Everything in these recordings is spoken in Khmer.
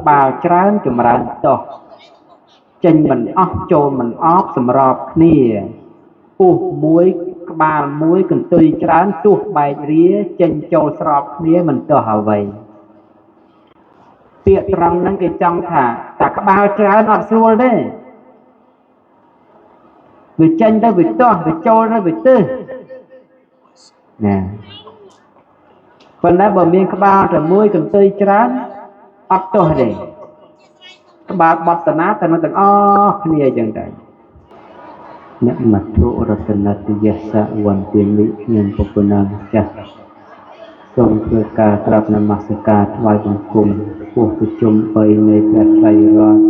ក្បាលច្រើនចម្រើនទោសចេញមិនអស់ចូលមិនអបសម្របគ្នាពោះមួយក្បាលមួយកន្ទុយច្រើនទោះបែករាចេញចូលស្របគ្នាមិនទោះអ្វីពាក្យត្រង់ហ្នឹងគេចង់ថាតែក្បាលច្រើនអត់ស្រួលទេវាចេញទៅវាទាស់វាចូលទៅវាទើសណាប៉ុន្តែបើមានក្បាលតែមួយកន្ទុយច្រើនអត់ទាស់ទេក្បាលបត់តាណាទៅនឹងទាំងអស់គ្នាអញ្ចឹងទៅអ្នកមធុរតនតយសវន្តិមិខ្ញុំពុទ្ធនាម្ចាស់សូមធ្វើការក្រាបនមស្ការថ្វាយបង្គំពោះប្រជុំ3នៃព្រះត្រៃរតន៍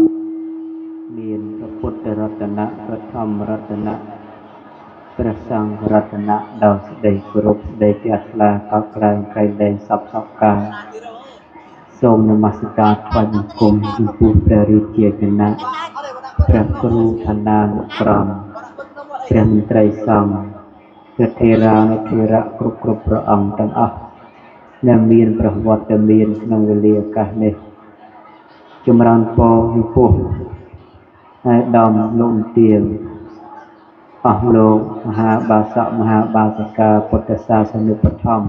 មានព្រះពុទ្ធរតនៈព្រះធម្មរតនៈព្រះសង្ឃរតនៈដោយសេចក្តីគោរពសេចក្តីជ្រះថ្លាកោតក្រែងក្រៃលែងសពសពកាលសូមនមស្ការថ្វាយបង្គំចំពោះព្រះរាជាគណៈព្រះគ្រូឋានានុក្រមព្រះមន្ត្រីសង្ឃព្រះថេរានុថេរៈគ្រប់ព្រះអង្គទាំងអស់ដែលមានព្រះវត្តមានក្នុងវេលាឱកាសនេះចម្រើនពរចំពោះឯកឧត្តមលោកទាវអស់លោកមហាបាសកមហាបាសិកាពុទ្ធសាសនុបត្ថម្ភ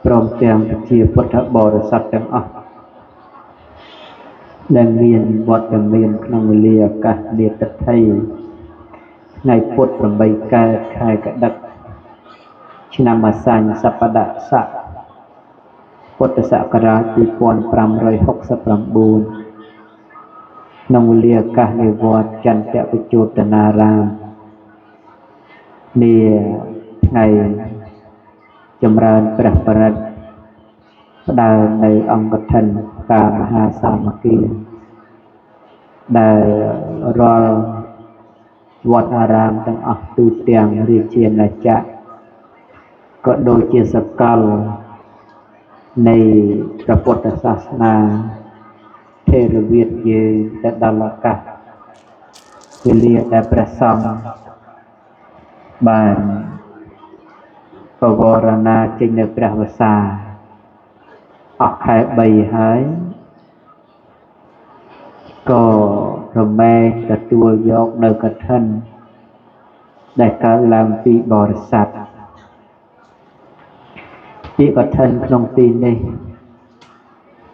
ព្រមទាំងប្រជាពុទ្ធបរិស័ទទាំងអស់ដែលមានវត្តមានក្នុងវេលាឱកាសនាទិដ្ឋិថ្ងៃពុធ8កើតខែកដឹកឆ្នាំអាសាញសប្តាស័កពុទ្ធសករាជ2569ក្នុងវេលាឱកាសនៃវត្តចន្ទវិជោតនារាមនាថ្ងៃចម្រើនព្រះបរិត្តផ្ដើមនៅអង្គកឋិនការមហាសាមគ្គីដែលរាល់វត្តអារាមទាំងអស់ទូទាំងរាជាណាចក្រក៏ដូចជាសកលនៃព្រះពុទ្ធសាសនាថេរវាទយើងទៅដល់ឱកាសវេលាដែលព្រះសង្ឃបានបវរណាចេញនៅព្រះវស្សាអស់ខែ3ហើយក៏រមែងទទួលយកនៅកឋិនដែលកើតឡើងពីបរិស័ទពាក្យកឋិនក្នុងទីនេះ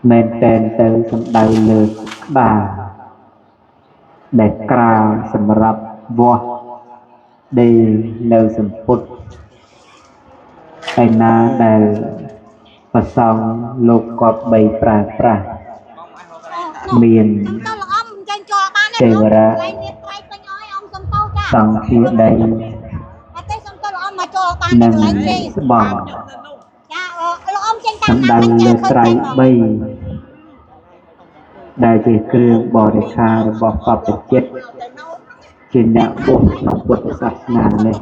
មែនតែនទៅសំដៅលើក្បាលដែលក្រាលសម្រាប់វាស់ដេរនៅសម្ពុតឯណាដែលប្រសង់លោកគប្បីប្រើប្រាស់មានទេវរៈសង្ឃាដីនិងស្បង់សំដៅលើត្រៃ3ដែលជាគ្រឿងបរិខារបស់បព្វជិតជាអ្នកបួសក្នុងពុទ្ធសាសនានេះ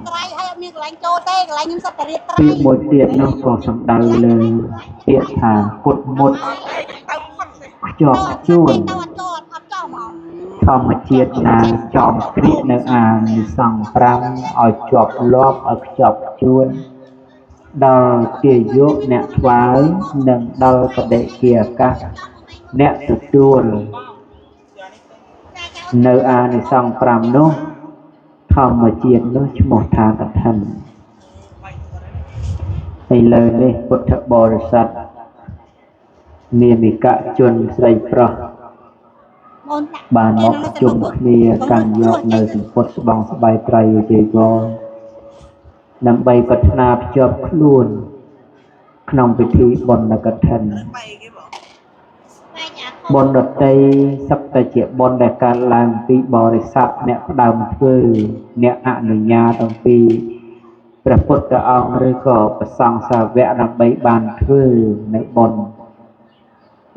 ពាក្យមួយទៀតនោះក៏សំដៅលើពាក្យថាពុតមុតខ្ជាប់ខ្ជួនធម្មជាតិណាចំគ្រាកនៅអានិសង្ស5ឲ្យជាប់លាប់ឲ្យខ្ជាប់ខ្ជួនដល់ទាយកអ្នកថ្វាយនិងដល់បដិគាឱកាសអ្នកទទួលនៅអានិសង្ស5នោះធម្មជាតិនោះឈ្មោះថាកឋិនឥឡូវនេះពុទ្ធបរិស័ទនាមិកជនស្រីប្រុសបានមកជុំគ្នាកាន់យកនៅសម្ពុតស្បង់ស្បៃត្រៃចីវរដើម្បីប្រាថ្នាភ្ជាប់ខ្លួនក្នុងពិធីបុណ្យកឋិនបុណ្យដតីសឹកតែជាបុណ្យដែលកើតឡើងពីបរិស័ទអ្នកផ្ដើមធ្វើអ្នកអនុញ្ញាតអំពីព្រះពុទ្ធអង្គឬក៏ព្រះសង្ឃសាវកដើម្បីបានធ្វើនៅបុណ្យ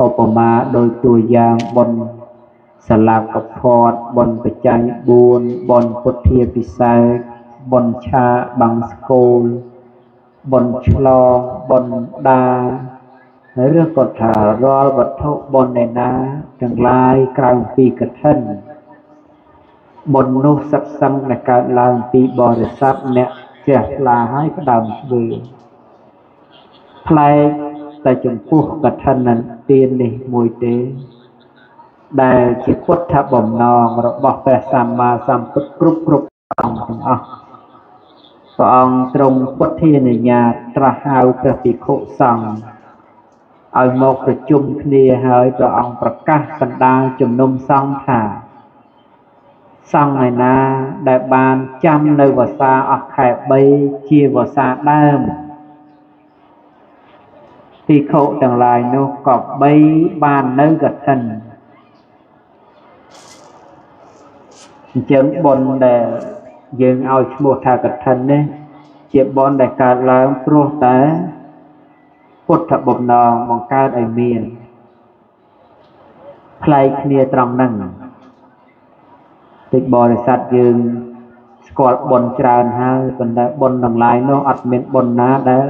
ឧបមាដោយតួយ៉ាងបុណ្យសាលាកផតបុណ្យបច្ច័យ4បុណ្យពុទ្ធាពិសេសបុណ្យឆាបង្ស្កូលបុណ្យឆ្លងបុណ្យដាឬក៏ថារាល់វត្ថុបុណ្យឯណាទាំងឡាយក្រៅពីកឋិនបុណ្យនោះសឹកសឹងដែលកើតឡើងពីបរិស័ទអ្នកជ្រះថ្លាហើយផ្ដើមធ្វើផ្លែក តែចំពោះកឋិនទាននេះមួយទេដែលជាពុទ្ធបំណងរបស់ព្រះសម្មាសម្ពុទ្ធគ្រប់គ្រប់អង្គទាំងអស់ព្រះអង្គទ្រង់ពុទ្ធានុញ្ញាតត្រាស់ហៅព្រះភិក្ខុសង្ឃឲ្យមកប្រជុំគ្នាហើយព្រះអង្គប្រកាសកណ្ដាលជំនុំសង្ឃថាសង្ឃឯណាដែលបានចាំនៅវស្សាអស់ខែ3ជាវស្សាដើមភិក្ខុទាំងឡាយនោះក៏បីបាននៅកឋិនអញ្ចឹងបុណ្យដែលយើងឲ្យឈ្មោះថាកឋិននេះជាបុណ្យដែលកើតឡើងព្រោះតែពុទ្ធបំណងបង្កើតឲ្យមានប្លែកគ្នាត្រង់ហ្នឹងតិចបរិស័ទយើងស្គាល់បុណ្យច្រើនហើយប៉ុន្តែបុណ្យទាំងឡាយនោះអត់មានបុណ្យណាដែល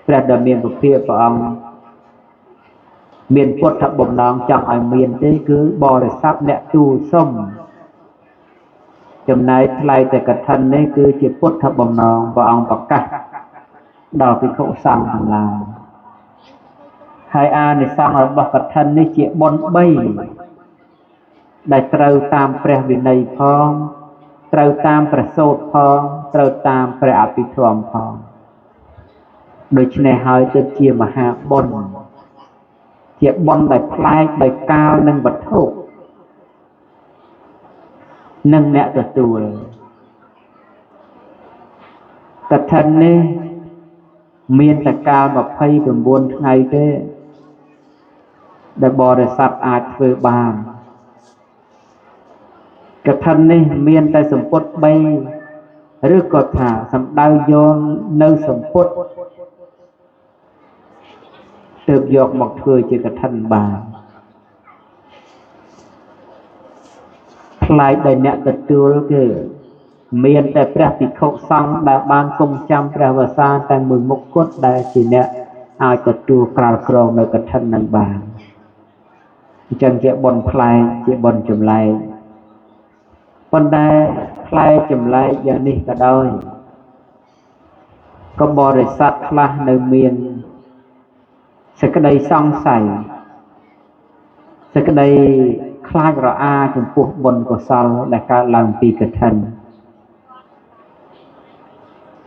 ព្រះដ៏មានពភាព្រះអង្គមានពុទ្ធបំណងចង់ឲ្យមានទេគឺបរិស័ទអ្នកទូលសុំចំណែកថ្លៃតែកឋិននេះគឺជាពុទ្ធបំណងព្រះអង្គប្រកាសដល់ភិក្ខុសង្ឃទាំងឡាយហើយអានិសង្សរបស់កឋិននេះជាបុណ្យ3ដែលត្រូវតាមព្រះវិន័យផងត្រូវតាមព្រះសូត្រផងត្រូវតាមព្រះអភិធម្មផងដូច្នេះហើយទើបជាមហាបុណ្យជាបុណ្យដែលប្លែកដោយកាលនិងវត្ថុនិងអ្នកទទួលកឋិននេះមានតែកាល29ថ្ងៃទេដែលបរិស័ទអាចធ្វើបានកឋិននេះមានតែសម្ពុត3ឬក៏ថាសំដៅយកនៅសម្ពុតទើបយកមកធ្វើជាកឋិនបានប្លែកដោយអ្នកទទួលគឺមានតែព្រះភិក្ខុសង្ឃដែលបានគង់ចាំព្រះវស្សាតែមួយមុខគត់ដែលជាអ្នកអាចទទួលក្រាលក្រងនៅកឋិននឹងបានអញ្ចឹងជាបុណ្យប្លែកជាបុណ្យចម្លែកប៉ុន្តែប្លែកចម្លែកយ៉ាងនេះក៏ដោយក៏បរិស័ទខ្លះនៅមានសេចក្តីសង្ស័យសេចក្តីខ្លាចរអាចំពោះបុណ្យកុសលដែលកើតឡើងពីកឋិន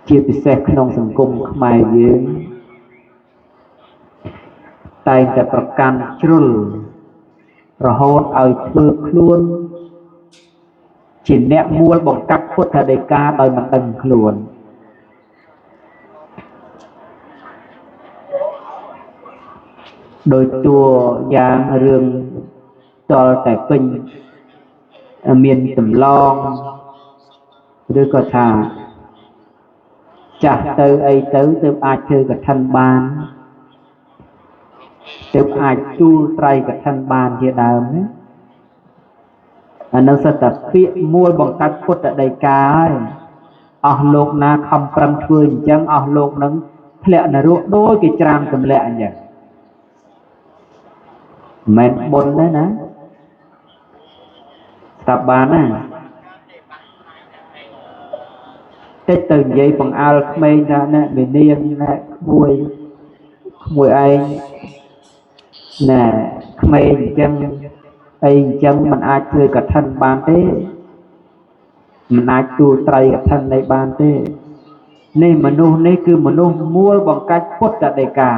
ជាពិសេសក្នុងសង្គមខ្មែរយើងតែងតែប្រកាន់ជ្រុលរហូតឲ្យធ្វើខ្លួនជាអ្នកមួលបង្កាត់ពុទ្ធដីកាដោយមិនដឹងខ្លួនដោយតួយ៉ាងរឿងតលតែពេញមានចម្លងឬក៏ថាចាស់ទៅអីទៅទើបអាចធ្វើកឋិនបានទើបអាចទូលត្រៃកឋិនបានជាដើមណាអានឹងសិតតែពាក្យមួលបង្កាត់ពុទ្ធដីកាហើយអស់លោកណាខំប្រឹងធ្វើអញ្ចឹងអស់លោកនឹងធ្លាក់នរកដូចគេច្រាមទម្លាក់អញ្ចឹងមិនបុណ្យទេណាស្ដាប់បានណាតិចទៅនិយាយបង្អើលក្មេងថាណែមេនាងណែក្មួយក្មួយឯងណែក្មេងអញ្ចឹងអីអញ្ចឹងមិនអាចធ្វើកឋិនបានទេមិនអាចទូលត្រៃកឋិននេះបានទេនេះមនុស្សនេះគឺមនុស្សមួលបង្កាច់ពុទ្ធដីកា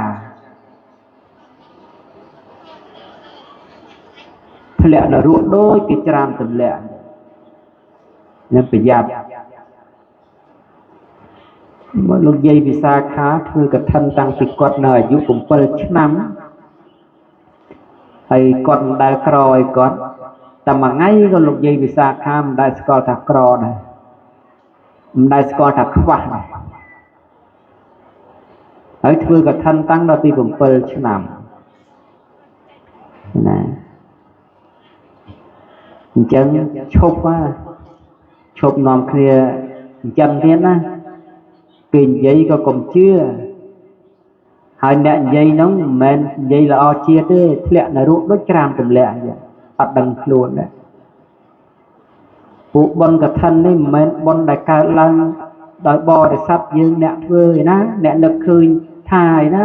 ធ្លាក់នរកដូចគេច្រាមទម្លាក់នឹងប្រយ័ត្នមកលោកយាយវិសាខាធ្វើកឋិនតាំងពីគាត់នៅអាយុ7ឆ្នាំហើយគាត់មិនដែលក្រឲ្យគាត់តែមួយថ្ងៃក៏លោកយាយវិសាខាមិនដែលស្គាល់ថាក្រដែរមិនដែលស្គាល់ថាខ្វះដែរហើយធ្វើកឋិនតាំងដល់ពី7ឆ្នាំណាអញ្ចឹងឈប់ឈប់នាំគ្នាអញ្ចឹងទៀតណាគេនិយាយក៏កុំជឿហើយអ្នកនិយាយហ្នឹងមិនមែននិយាយល្អជាតិទេធ្លាក់នរកដូចច្រាមទម្លាក់អញ្ចឹងអត់ដឹងខ្លួនដែរពួកបុណ្យកឋិននេះមិនមែនបុណ្យដែលកើតឡើងដោយបរិស័ទយើងអ្នកធ្វើឯណាអ្នកនឹកឃើញថាឯណា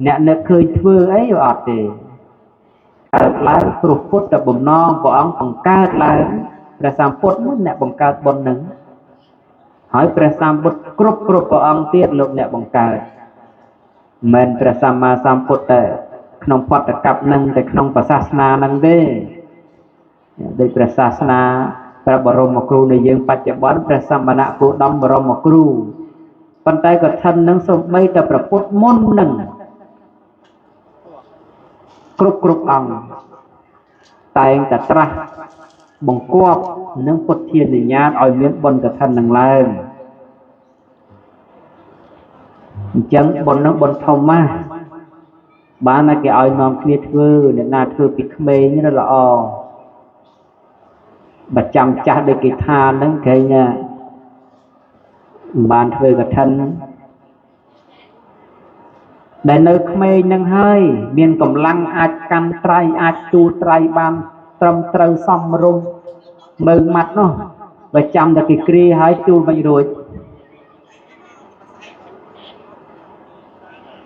អ្នកនឹកឃើញធ្វើអីអត់ទេកើតឡើងព្រោះពុទ្ធបំណងព្រះអង្គបង្កើតឡើងព្រះសម្ពុទ្ធនោះអ្នកបង្កើតបុណ្យនឹងហើយព្រះសម្ពុទ្ធគ្រប់ព្រះអង្គទៀតលោកអ្នកបង្កើតមិនព្រះសម្មាសម្ពុទ្ធតែក្នុងបដកັບនឹងតែក្នុងព្រះសាសនានឹងទេដូចព្រះសាសនាព្រះបរមគ្រូនៃយើងបច្ចុប្បន្នព្រះសមណគោតមបរមគ្រូប៉ុន្តែកឋិននឹងសូម្បីតែព្រះពុទ្ធមុននឹងគ្រប់អង្គតែងតែត្រាស់បង្គាប់នឹងពុទ្ធានុញ្ញាតឲ្យមានបុណ្យកឋិននឹងឡើងអញ្ចឹងបុណ្យនឹងបុណ្យធំណាស់បានតែគេឲ្យនាំគ្នាធ្វើអ្នកណាធ្វើពីក្មេងរល្អបើចាំចាស់ដូចគេថាហ្នឹងគេណាបានធ្វើកឋិនដែលនៅក្មេងនឹងហើយមានកម្លាំងអាចកាន់ត្រៃអាចទូលត្រៃបានត្រឹមត្រូវសមរម្យមើងម៉ាត់នោះបើចាំតែគេគ្រាហើយទូលមិនរួច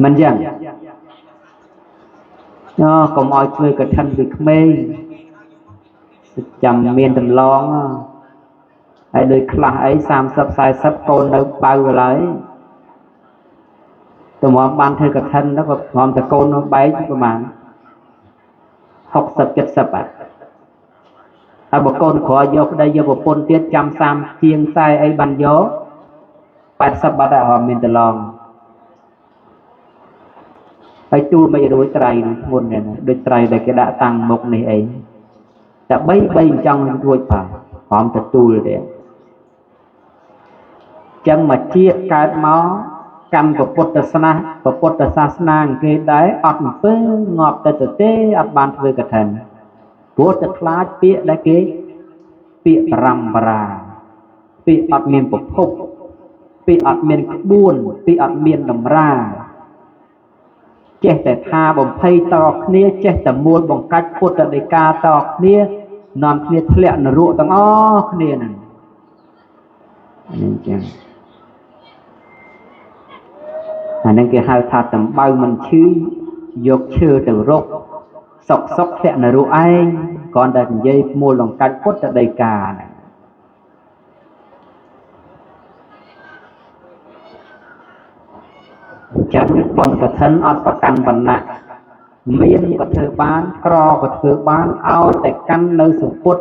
មិនចឹងណ៎កុំឲ្យធ្វើកឋិនពីក្មេងចាំមានតម្លងហើយដូចខ្លះអី30 40កូននៅបើឡើយតម្រាំបានធ្វើកឋិនទៅក៏ព្រមតែកូននៅបែកប្រហែល60 70បាត់ហើយបើកូនក្រយកប្តីយកប្រពន្ធទៀតចាំ30ជាង40អីបានយក80បាត់ហើយមានតម្លងហើយទូលមិនរួចត្រៃនោះធ្ងន់នេះដូចត្រៃដែលគេដាក់តាំងមុខនេះអីតែ3ចង់រួចផងព្រមទទួលទេចឹងមកជាតិកើតមកកម្មពុទ្ធសាសនាពុទ្ធសាសនាគេដែរអត់អំពើងាប់ទៅទេអត់បានធ្វើកឋិនព្រោះតែខ្លាចពាក្យដែលគេពាក្យបរំបារាពាក្យអត់មានប្រភពពាក្យអត់មានក្បួនពាក្យអត់មានតម្រាចេះតែថាបំភ័យតគ្នាចេះតែមួលបង្កាច់ពុទ្ធដីកាតគ្នានាំគ្នាធ្លាក់នរកទាំងអស់គ្នាហ្នឹងនេះចឹងអាហ្នឹងគេហៅថាតំបៅមិនឈឺយកឈើទៅរកសុកសុកធ្លាក់នរកឯងគ្រាន់តែនិយាយមួលបង្កាច់ពុទ្ធដីកាហ្នឹងចឹងបុណ្យកឋិនអត់ប្រកាន់វណ្ណៈមានក៏ធ្វើបានក្រក៏ធ្វើបានឲ្យតែកាន់នៅសម្ពុត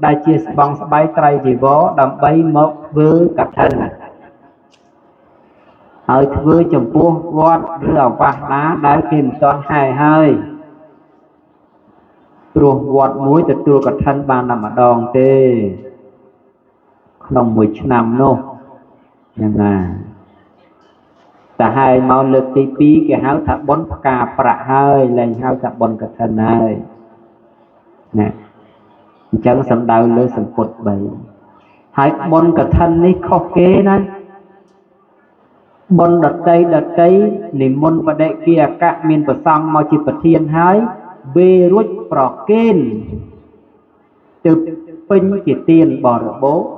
ដែលជាស្បង់ស្បៃត្រៃជីវរដើម្បីមកធ្វើកឋិនហើយធ្វើចំពោះវត្តឬអាវាសណាដែលគេមិនទាន់ហែហើយព្រោះវត្តមួយទទួលកឋិនបានតែម្ដងទេក្នុងមួយឆ្នាំនោះហ្នឹងណាតែហើយមកលើកទី2គេហៅថាបុណ្យផ្កាប្រាក់ហើយលែងហៅថាបុណ្យកឋិនហើយណាអញ្ចឹងសំដៅលើសម្ពុត3ហើយបុណ្យកឋិននេះខុសគេណាបុណ្យដតីនិមន្តបដិគាអកៈមានប្រសង់មកជាប្រធានហើយវេរួចប្រគេនទៅពេញជាទានបរិបូរណ៍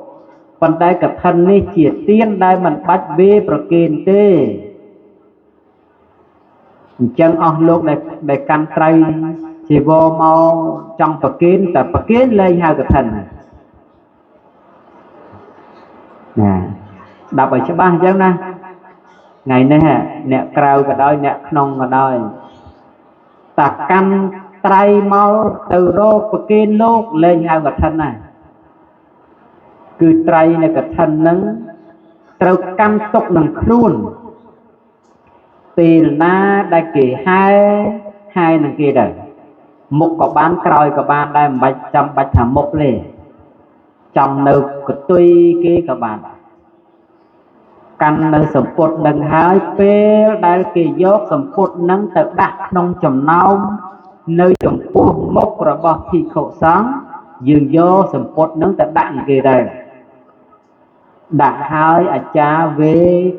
ប៉ុន្តែកឋិននេះជាទានដែលមិនបាច់វេប្រគេនទេអញ្ចឹងអស់លោកដែលកាន់ត្រៃជីវរមកចង់ប្រគេនតែប្រគេនលែងហៅកឋិនណាស្ដាប់ឲ្យច្បាស់អញ្ចឹងណាថ្ងៃនេះអ្នកក្រៅក៏ដោយអ្នកក្នុងក៏ដោយតាកាន់ត្រៃមកទៅរកប្រគេនលោកលែងហៅកឋិនណាគឺត្រៃនៅកឋិននឹងត្រូវកាន់ទុកនឹងខ្លួនពេលណាដែលគេហែហែនឹងគេដែរមុខក៏បានក្រោយក៏បានដែរមិនបាច់ចាំបាច់ថាមុខទេចំនៅកតុយគេក៏បានកាន់នៅសម្ពុតនឹងហើយពេលដែលគេយកសម្ពុតនឹងទៅដាក់ក្នុងចំណោមនៅចំពោះមុខរបស់ភិក្ខុសង្ឃយើងយកសម្ពុតនឹងទៅដាក់គេដែរដាក់ហើយអាចារ្យវេ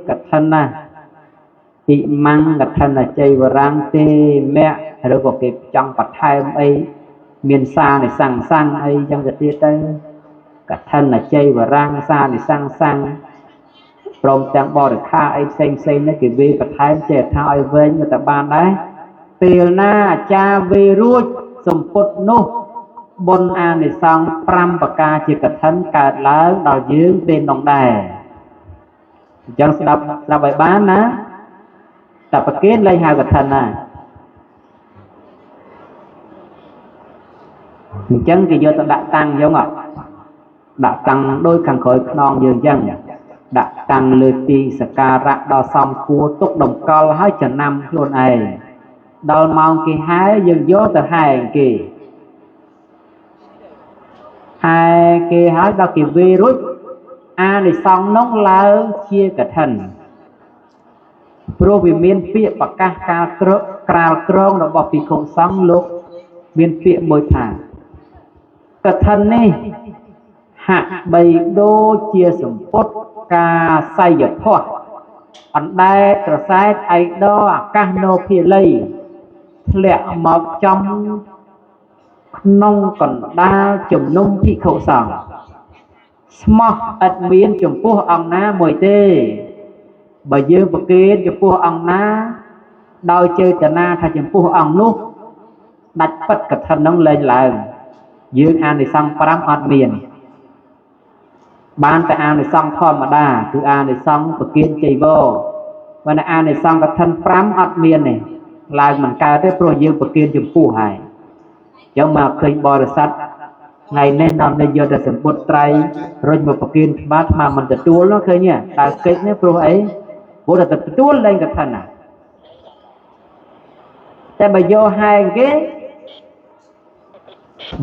កឋិនណាអ៊ីម៉ាំងកឋិនជ័យវរាំងទេមៈឬក៏គេចង់បន្ថែមអីមានសានិសង្សੰអីចឹងទៅទៀតទៅកឋិនជ័យវរាំងសានិសង្សੰ ព្រមទាំងបរិខាអីផ្សេងផ្សេងនេះគេវេបន្ថែមចេះថាឲ្យវែងក៏តែបានដែរពេលណាអាចារ្យវេរួចសម្ពុតនោះបុណ្យអានិសង្ស5ប្រការជាកឋិនកើតឡើងដល់យើងពេលនោះដែរអញ្ចឹងស្ដាប់ស្ដាប់ឲ្យបានណាតែប្រគេនលែងហៅកឋិនណាអញ្ចឹងគេយកទៅដាក់តាំងអញ្ចឹងដាក់តាំងដូចខាងក្រោយខ្នងយើងអញ្ចឹងដាក់តាំងលើទីសក្ការៈដ៏សមគួរទុកតម្កល់ឲ្យចំណាំខ្លួនឯងដល់ម៉ោងគេហែយើងយកទៅហែគេហែគេហើយដល់គេវេរួចអានិសង្សនោះឡើងជាកឋិនព្រោះវាមានពាក្យប្រកាសការក្រក្រាលក្រងរបស់ភិក្ខុសង្ឃលោកមានពាក្យមួយថាកឋិននេះហាក់បីដូចជាសម្ពុតកាសយភ័សអណ្ដែតក្រសែតឯដអាកាសនោភាលីធ្លាក់មកចំក្នុងកណ្ដាលជំនុំភិក្ខុសង្ឃស្មោះឥតមានចំពោះអង្គណាមួយទេបើយើងប្រគេនចំពោះអង្គណាដោយចេតនាថាចំពោះអង្គនោះដាច់ពិតកឋិននឹងលែងឡើងយើងអានិសង្ស5អត់មានបានតែអានិសង្សធម្មតាគឺអានិសង្សប្រគេនចីវរបើអានិសង្សកឋិន5អត់មានទេឡើងមិនកើតទេព្រោះយើងប្រគេនចំពោះហើយអញ្ចឹងមកឃើញបរិស័ទថ្ងៃនេះនាំនេះយកតែសម្ពុតត្រៃរុញមកប្រគេនស្មាអាមិនទទួលនោះឃើញទេតើកិច្ចនេះព្រោះអីព្រោះតែទទួលលែងកឋិនណាតែបើយកហែងគេ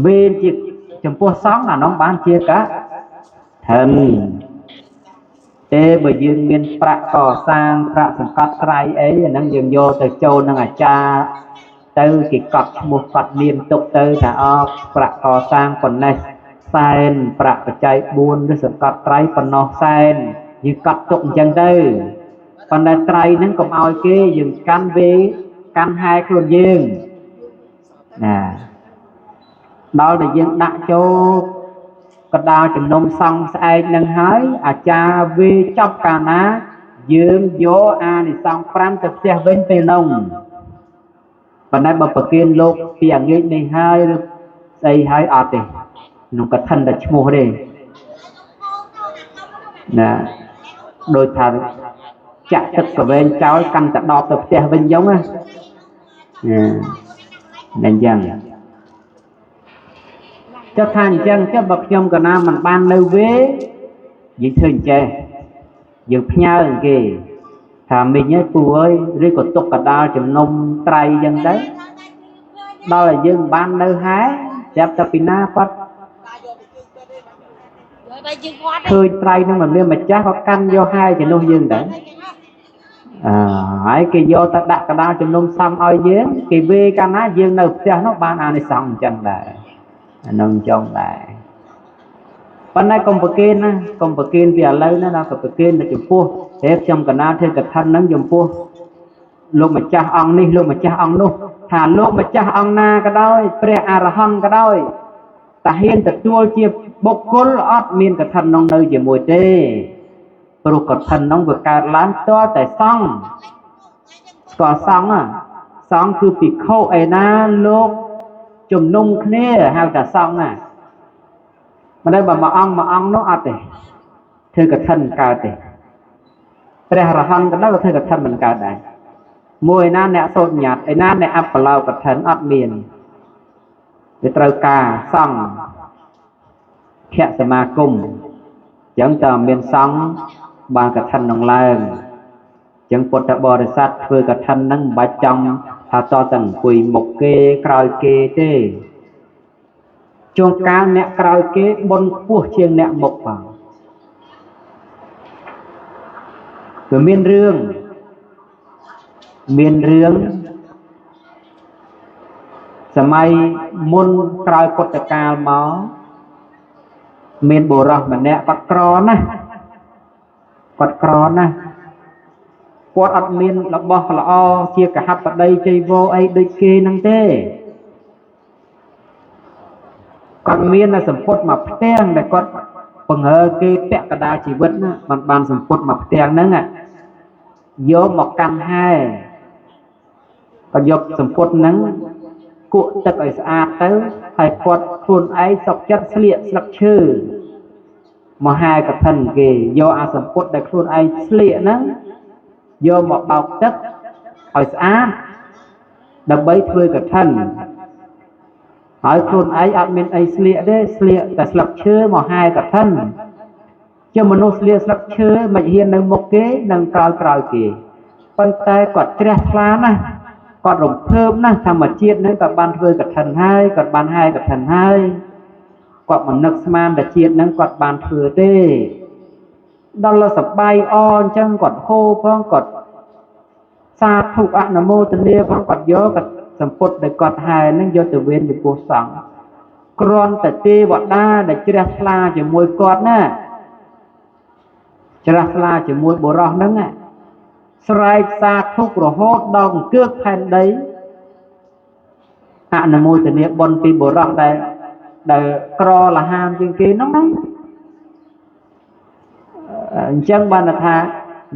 វេនជាចំពោះសង្ឃអានោះបានជាកឋិនទេបើយើងមានប្រាក់កសាងប្រាក់សង្កត់ត្រៃអីអាហ្នឹងយើងយកទៅចូលនឹងអាចារ្យទៅគេកត់ឈ្មោះកត់នាមទុកទៅថាអប្រាក់កសាងប៉ុណ្ណេះសែនប្រាក់បច្ច័យ4ឬសង្កត់ត្រៃប៉ុណ្ណោះសែនយើងកត់ទុកអញ្ចឹងទៅប៉ុន្តែត្រៃហ្នឹងកុំឲ្យគេយើងកាន់វេកាន់ហែខ្លួនយើងណាដល់តែយើងដាក់ចូលកដាលជំនុំសង្ឃស្អែកនឹងហើយអាចារ្យវេចប់កាលណាយើងយកអានិសង្ស5ទៅផ្ទះវិញពេលនោះប៉ុន្តែបើប្រគេនលោកពីអងាចនេះហើយឬស្អីហើយអត់ទេក្នុងកឋិនតែឈ្មោះទេណាដូចថាចាក់ទឹកកវែងចោលកាន់តែដបទៅផ្ទះវិញអញ្ចឹងណាអញ្ចឹងចុះថាអញ្ចឹងចុះបើខ្ញុំកណាមិនបាននៅវេយើងធ្វើអញ្ចេះយើងផ្ញើគេថាមីងឯងពូអើយឬក៏ទុកកដាលជំនុំត្រៃអញ្ចឹងទៅដល់ឲ្យយើងបាននៅហែស្រាប់តែពីណាគាត់ឃើញត្រៃនឹងមិនមានម្ចាស់ក៏កាន់យកហែជំនួសយើងទៅអើហើយគេយកទៅដាក់កដាលជំនុំសំឲ្យយើងគេវេកាលណាយើងនៅផ្ទះនោះបានអានិសង្សអញ្ចឹងដែរអានឹងចង់ដែរប៉ុន្តែកុំប្រគេនណាកុំប្រគេនពីឥឡូវណាដល់ក៏ប្រគេនទៅចំពោះទេខ្ញុំកណាធ្វើកឋិនហ្នឹងចំពោះលោកម្ចាស់អង្គនេះលោកម្ចាស់អង្គនោះថាលោកម្ចាស់អង្គណាក៏ដោយព្រះអរហន្តក៏ដោយតាហ៊ានទទួលជាបុគ្គលអត់មានកឋិននោះនៅជាមួយទេព្រោះកឋិននោះវាកើតឡើងទាល់តែសង្ឃស្គាល់សង្ឃសង្ឃគឺភិក្ខុឯណាលោកជំនុំគ្នាហៅថាសង្ឃណាមិនដែរបើមួយអង្គមួយអង្គនោះអត់ទេធ្វើកឋិនកើតទេព្រះរហន្តក៏ដោយក៏ធ្វើកឋិនមិនកើតដែរមួយឯណាអ្នកសូត្រញាត់ឯណាអ្នកអបឡោកឋិនអត់មានវាត្រូវការសង្ឃខៈសមាគមអញ្ចឹងតើមានសង្ឃបានកឋិននឹងឡើងអញ្ចឹងពុទ្ធបរិស័ទធ្វើកឋិននឹងមិនបាច់ចង់ថាតតែអង្គុយមុខគេក្រោយគេទេជួនកាលអ្នកក្រោយគេបុណ្យខ្ពស់ជាងអ្នកមុខផងវាមានរឿងសម័យមុនក្រោយពុទ្ធកាលមកមានបុរសម្នាក់គាត់ក្រណាស់គាត់ក្រណាស់គាត់អត់មានរបស់ល្អជាកហបតីចីវរអីដូចគេហ្នឹងទេគាត់មានតែសម្ពុតមកផ្ទាំងដែលគាត់ បង្ហើគេពាក់កណ្ដាលជីវិតណាมันបានសម្ពុតមកផ្ទាំងហ្នឹងយកមកកាន់ហែក៏យកសម្ពុតហ្នឹងគក់ទឹកឲ្យស្អាតទៅហើយគាត់ខ្លួនឯងសុកចិត្តស្លៀកស្លឹកឈើមកហែកឋិនគេយកអាសម្ពុតដែលខ្លួនឯងស្លៀកហ្នឹងយកមកបោកទឹកឲ្យស្អាតដើម្បីធ្វើកឋិនហើយខ្លួនឯងអត់មានអីស្លៀកទេស្លៀកតែស្លឹកឈើមកហែកឋិនជាមនុស្សស្លៀកស្លឹកឈើមិនហ៊ាននៅមុខគេនិងក្រោយក្រោយគេប៉ុន្តែគាត់ជ្រះថ្លាណាស់គាត់រំភើបណាស់ធម្មជាតិនឹងក៏បានធ្វើកឋិនហើយគាត់បានហែកឋិនហើយគាត់មិននឹកស្មានតែជាតិនឹងគាត់បានធ្វើទេដល់សប្បាយអអញ្ចឹងគាត់ហូរផងគាត់សាធុអនុមោទនាផងគាត់យកគាត់សម្ពុតដែលគាត់ហែនឹងយកទៅវេនចំពោះសង្ឃគ្រាន់តែទេវតាដែលជ្រះថ្លាជាមួយគាត់ណាជ្រះថ្លាជាមួយបុរសហ្នឹងស្រែកសាធុរហូតដល់អង្គើកផែនដីអនុមោទនាបុណ្យពីបុរសដែលក្រលហាមជាងគេហ្នឹងណាអញ្ចឹងបានថា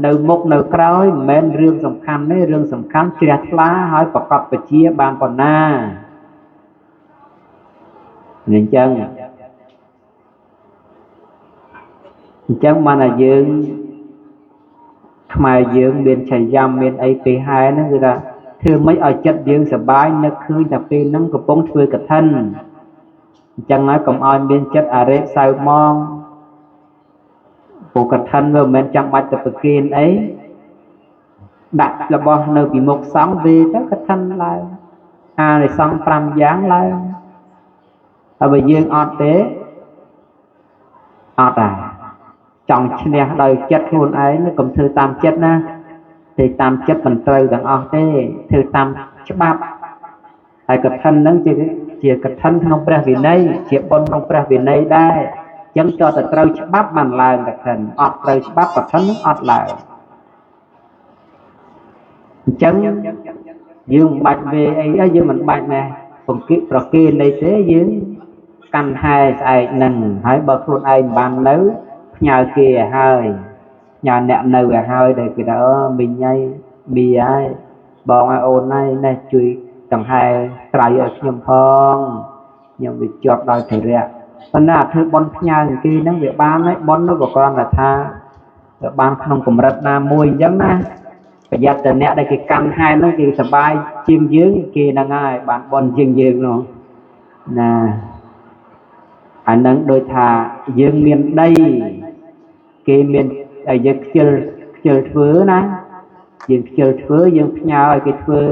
នៅមុខនៅក្រោយមិនមែនរឿងសំខាន់ទេរឿងសំខាន់ជ្រះថ្លាហើយប្រកបពជាបានប៉ុណ្ណាអញ្ចឹងបានថាយើងខ្មែរយើងមានឆាយាមមានអីពេលហែហ្នឹងគឺថាធ្វើម៉េចឲ្យចិត្តយើងសប្បាយនឹកឃើញតែពេលហ្នឹងកំពុងធ្វើកឋិនអញ្ចឹងហើយកុំឲ្យមានចិត្តអរិសៅមងព្រោះកឋិនវាមិនមែនចាំបាច់ទៅប្រគេនអីដាក់របស់នៅពីមុខសង្ឃវាទៅកឋិនឡើងអានិសង្ឃ5យ៉ាងឡើងហើយបើយើងអត់ទេអត់ដែរចង់ឈ្នះដោយចិត្តខ្លួនឯងកុំធ្វើតាមចិត្តណាធ្វើតាមចិត្តមិនត្រូវទាំងអស់ទេធ្វើតាមច្បាប់ហើយកឋិនហ្នឹងជាកឋិនក្នុងព្រះវិន័យជាបុណ្យក្នុងព្រះវិន័យដែរអញ្ចឹងតើតែត្រូវច្បាប់បានឡើងកឋិនអត់ត្រូវច្បាប់កឋិននឹងអត់ឡើងអញ្ចឹងយើងមិនបាច់វេអីយើងមិនបាច់ណែបង្គិប្រគេនអីទេយើងកាន់ហែស្អែកនឹងហើយបើខ្លួនឯងបាននៅផ្ញើគេឲ្យហើយផ្ញើអ្នកនៅឲ្យហើយដែលគេថាអឺមីងហើយមីហើយបងឲ្យអូនហើយនេះជួយដង្ហែត្រៃឲ្យខ្ញុំផងខ្ញុំវាជាប់ដោយធរៈប៉ុន្តែអាធ្វើបុណ្យផ្ញើគេហ្នឹងវាបានហើយបុណ្យនោះក៏គ្រាន់តែថាវាបានក្នុងកម្រិតណាមួយអញ្ចឹងណាប្រយ័ត្នតែអ្នកដែលគេកាន់ហែហ្នឹងគេសប្បាយជាងយើងគេហ្នឹងហើយបានបុណ្យជាងយើងនោះណាអាហ្នឹងដូចថាយើងមានដីគេមានឲ្យយើងខ្ជិលធ្វើណាយើងខ្ជិលធ្វើយើងផ្ញើឲ្យគេធ្វើ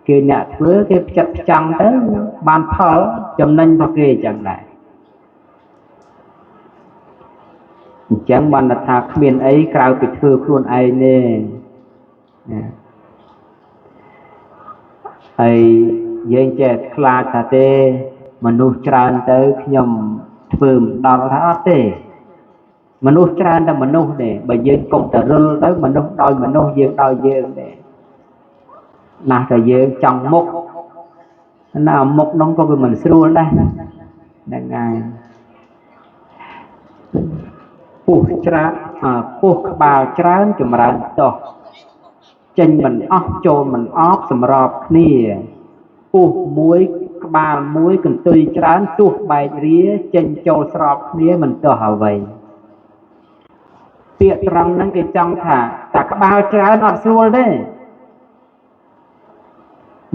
គេអ្នកធ្វើគេផ្ចិតផ្ចង់ទៅបានផលចំណេញរបស់គេអញ្ចឹងដែរអញ្ចឹងបានថាគ្មានអីក្រៅពីធ្វើខ្លួនឯងទេណាហើយយើងចេះខ្លាចថាទេមនុស្សច្រើនទៅខ្ញុំធ្វើមិនដល់ថាអត់ទេមនុស្សច្រើនតែមនុស្សទេបើយើងកុំតែរុលទៅមនុស្សដោយមនុស្សយើងដោយយើងទេណាស់តែយើងចង់មុខណាមុខនោះក៏វាមិនស្រួលដែរហ្នឹងហើយពោះច្រើនពោះក្បាលច្រើនចម្រើនតោះចេញមិនអស់ចូលមិនអប់សម្របគ្នាពោះមួយក្បាលមួយកន្ទុយច្រើនទោះបែករាចេញចូលស្របគ្នាមិនទោះអ្វីពាក្យត្រង់ហ្នឹងគេចង់ថាតែក្បាលច្រើនអត់ស្រួលទេ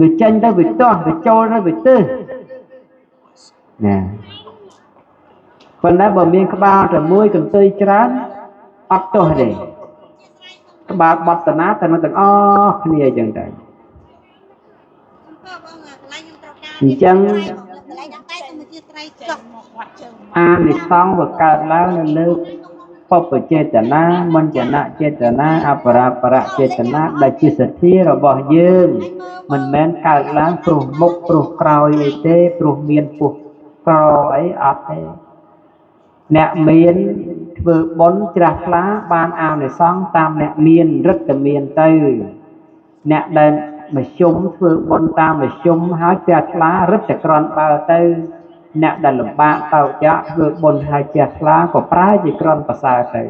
វាចេញទៅវាទាស់វាចូលទៅវាទើសណាប៉ុន្តែបើមានក្បាលតែមួយកន្ទុយច្រើនអត់ទោះទេក្បាលបត់តាណាតែទាំងអស់គ្នាអញ្ចឹងទៅអញ្ចឹងអានិសង្ឃវាកើតឡើងនៅលើបព្វចេតនាមញ្ញនចេតនាអបរាបរចេតនាដែលជាសទ្ធារបស់យើងមិនមែនកើតឡើងព្រោះមុខព្រោះក្រោយអីទេព្រោះមានពោះក្រអីអត់ទេអ្នកមានធ្វើបុណ្យជ្រះថ្លាបានអានិសង្ឃតាមអ្នកមានរឹតតែមានទៅអ្នកដែលមធ្យមធ្វើបុណ្យតាមមធ្យមហើយជ្រះថ្លារឹតតែក្រាន់បើទៅ អ្នកដែលលំបាកតោកយ៉ាក់ធ្វើបុណ្យហើយចេះថ្លាក៏ប្រែជាក្រន់ប្រសើរទៅ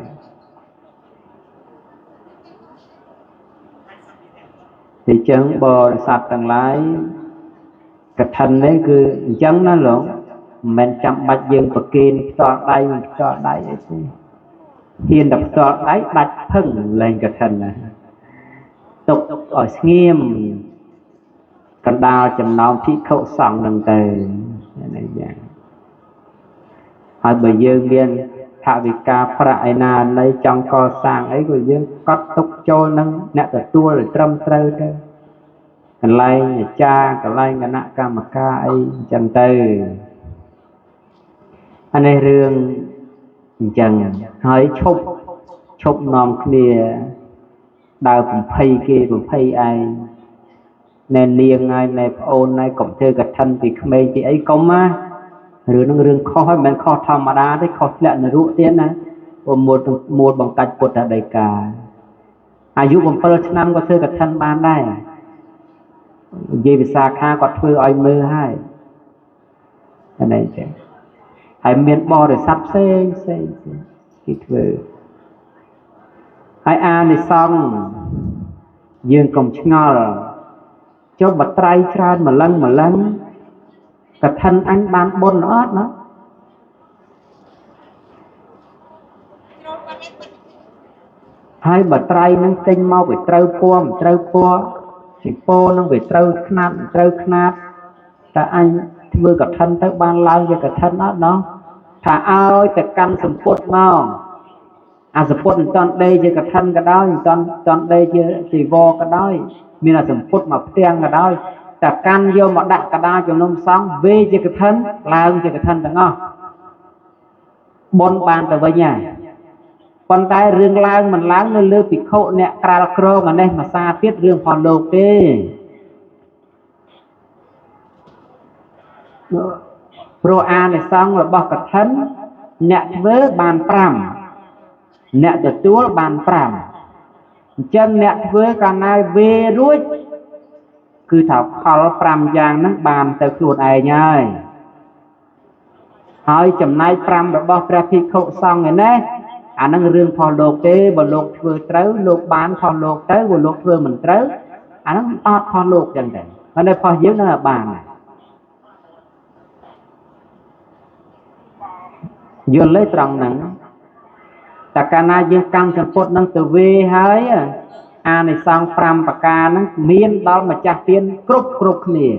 អញ្ចឹងបរិស័ទទាំងឡាយកឋិននេះគឺអញ្ចឹងណាលោកមិនមែនចាំបាច់យើងប្រគេនផ្ទាល់ដៃមិនផ្ទាល់ដៃអីទេហ៊ានតែផ្ទាល់ដៃដាច់ភឹងលែងកឋិនណាទុកឲ្យស្ងៀមកណ្ដាលចំណោមភិក្ខុសង្ឃនឹងទៅនេះយ៉ាងហើយបើយើងមានថវិកាប្រាក់ឯណាណីចង់កសាងអីក៏យើងកត់ទុកចូលនឹងអ្នកទទួលត្រឹមត្រូវទៅកន្លែងអាចារ្យកន្លែងគណៈកម្មការអីអញ្ចឹងទៅអានេះរឿងអញ្ចឹងហើយឈប់នាំគ្នាដើរបំភ័យគេបំភ័យឯងណែនាងហើយណែប្អូនហើយកុំធ្វើកឋិនពីក្មេងពីអីកុំណារឿងហ្នឹងរឿងខុសហើយមិនមែនខុសធម្មតាទេខុសធ្លាក់នរកទៀតណាព្រោះមូលបង្កាច់ពុទ្ធដីកាអាយុ7ឆ្នាំក៏ធ្វើកឋិនបានដែរនិយាយវិសាខាគាត់ធ្វើឲ្យមើលហើយអានេះចឹងហើយមានបរិស័ទផ្សេងផ្សេងគេធ្វើហើយអានិសង្ឃយើងកុំឆ្ងល់ចុះបត្រៃច្រើនម្លឹងម្លឹងកឋិនអញបានបុណ្យអត់ណាហើយបត្រៃនឹងទិញមកវាត្រូវពណ៌មិនត្រូវពណ៌ជីពោនឹងវាត្រូវខ្នាតមិនត្រូវខ្នាតតែអញធ្វើកឋិនទៅបានឡើងជាកឋិនអត់ណោះថាឲ្យតែកាន់សម្ពុតមកអាសម្ពុតមិនតាន់ដេកជាកឋិនក៏ដោយមិនតាន់ដេកជាជីវរក៏ដោយមានអាសម្ពុតមកផ្ទាំងក៏ដោយតែកាន់យកមកដាក់កដាលជំនុំសង្ឃវេជាកឋិនឡើងជាកឋិនទាំងអស់បុណ្យបានទៅវិញហើយប៉ុន្តែរឿងឡើងមិនឡើងនៅលើភិក្ខុអ្នកក្រាលក្រងអានេះមួយសាទៀតរឿងផងលោកទេព្រោះអានិសង្ឃរបស់កឋិនអ្នកធ្វើបាន5អ្នកទទួលបាន5អញ្ចឹងអ្នកធ្វើកាលណាវេរួចគឺថាផល5យ៉ាងហ្នឹងបានទៅខ្លួនឯងហើយហើយចំណែក5របស់ព្រះភិក្ខុសង្ឃឯនេះអាហ្នឹងរឿងផលលោកទេបើលោកធ្វើត្រូវលោកបានផលលោកទៅបើលោកធ្វើមិនត្រូវអាហ្នឹងអត់ផលលោកចឹងទេប៉ុន្តែផលយើងនឹងបានយល់ទេត្រង់ហ្នឹងតែកាលណាយើងកាន់សម្ពុតនឹងទៅវេហើយអានិសង្ឃ5ប្រការហ្នឹងមានដល់ម្ចាស់ទានគ្រប់គ្នា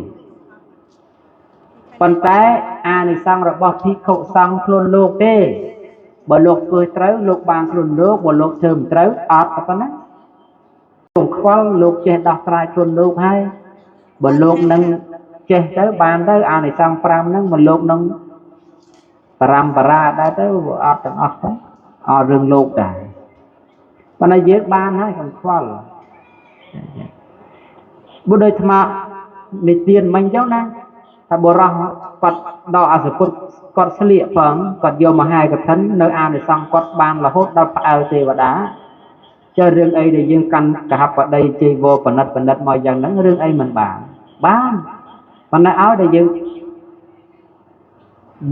ប៉ុន្តែអានិសង្ឃរបស់ភិក្ខុសង្ឃខ្លួនលោកទេបើលោកធ្វើត្រូវលោកបានខ្លួនលោកបើលោកធ្វើមិនត្រូវអត់ប៉ុណ្ណាកុំខ្វល់លោកចេះដោះស្រាយខ្លួនលោកហើយបើលោកនឹងចេះទៅបានទៅអានិសង្ឃ5ហ្នឹងបើលោកនឹងបរំបរាដែរទៅអត់ទាំងអស់ទៅអត់រឿងលោកដែរប៉ុន្តែយើងបានហើយកុំខ្វល់បើដូចអាត្មានិទានមិញចឹងណាថាបុរសគាត់ដល់អសពុតគាត់ស្លៀកផងគាត់យកមកហែកឋិននៅអានិសង្ឃគាត់បានរហូតដល់ផ្អើលទេវតាចុះរឿងអីដែលយើងកាន់កហបតីជ័យវរបណិតមកយ៉ាងហ្នឹងរឿងអីមិនបានបានប៉ុន្តែឲ្យដែលយើង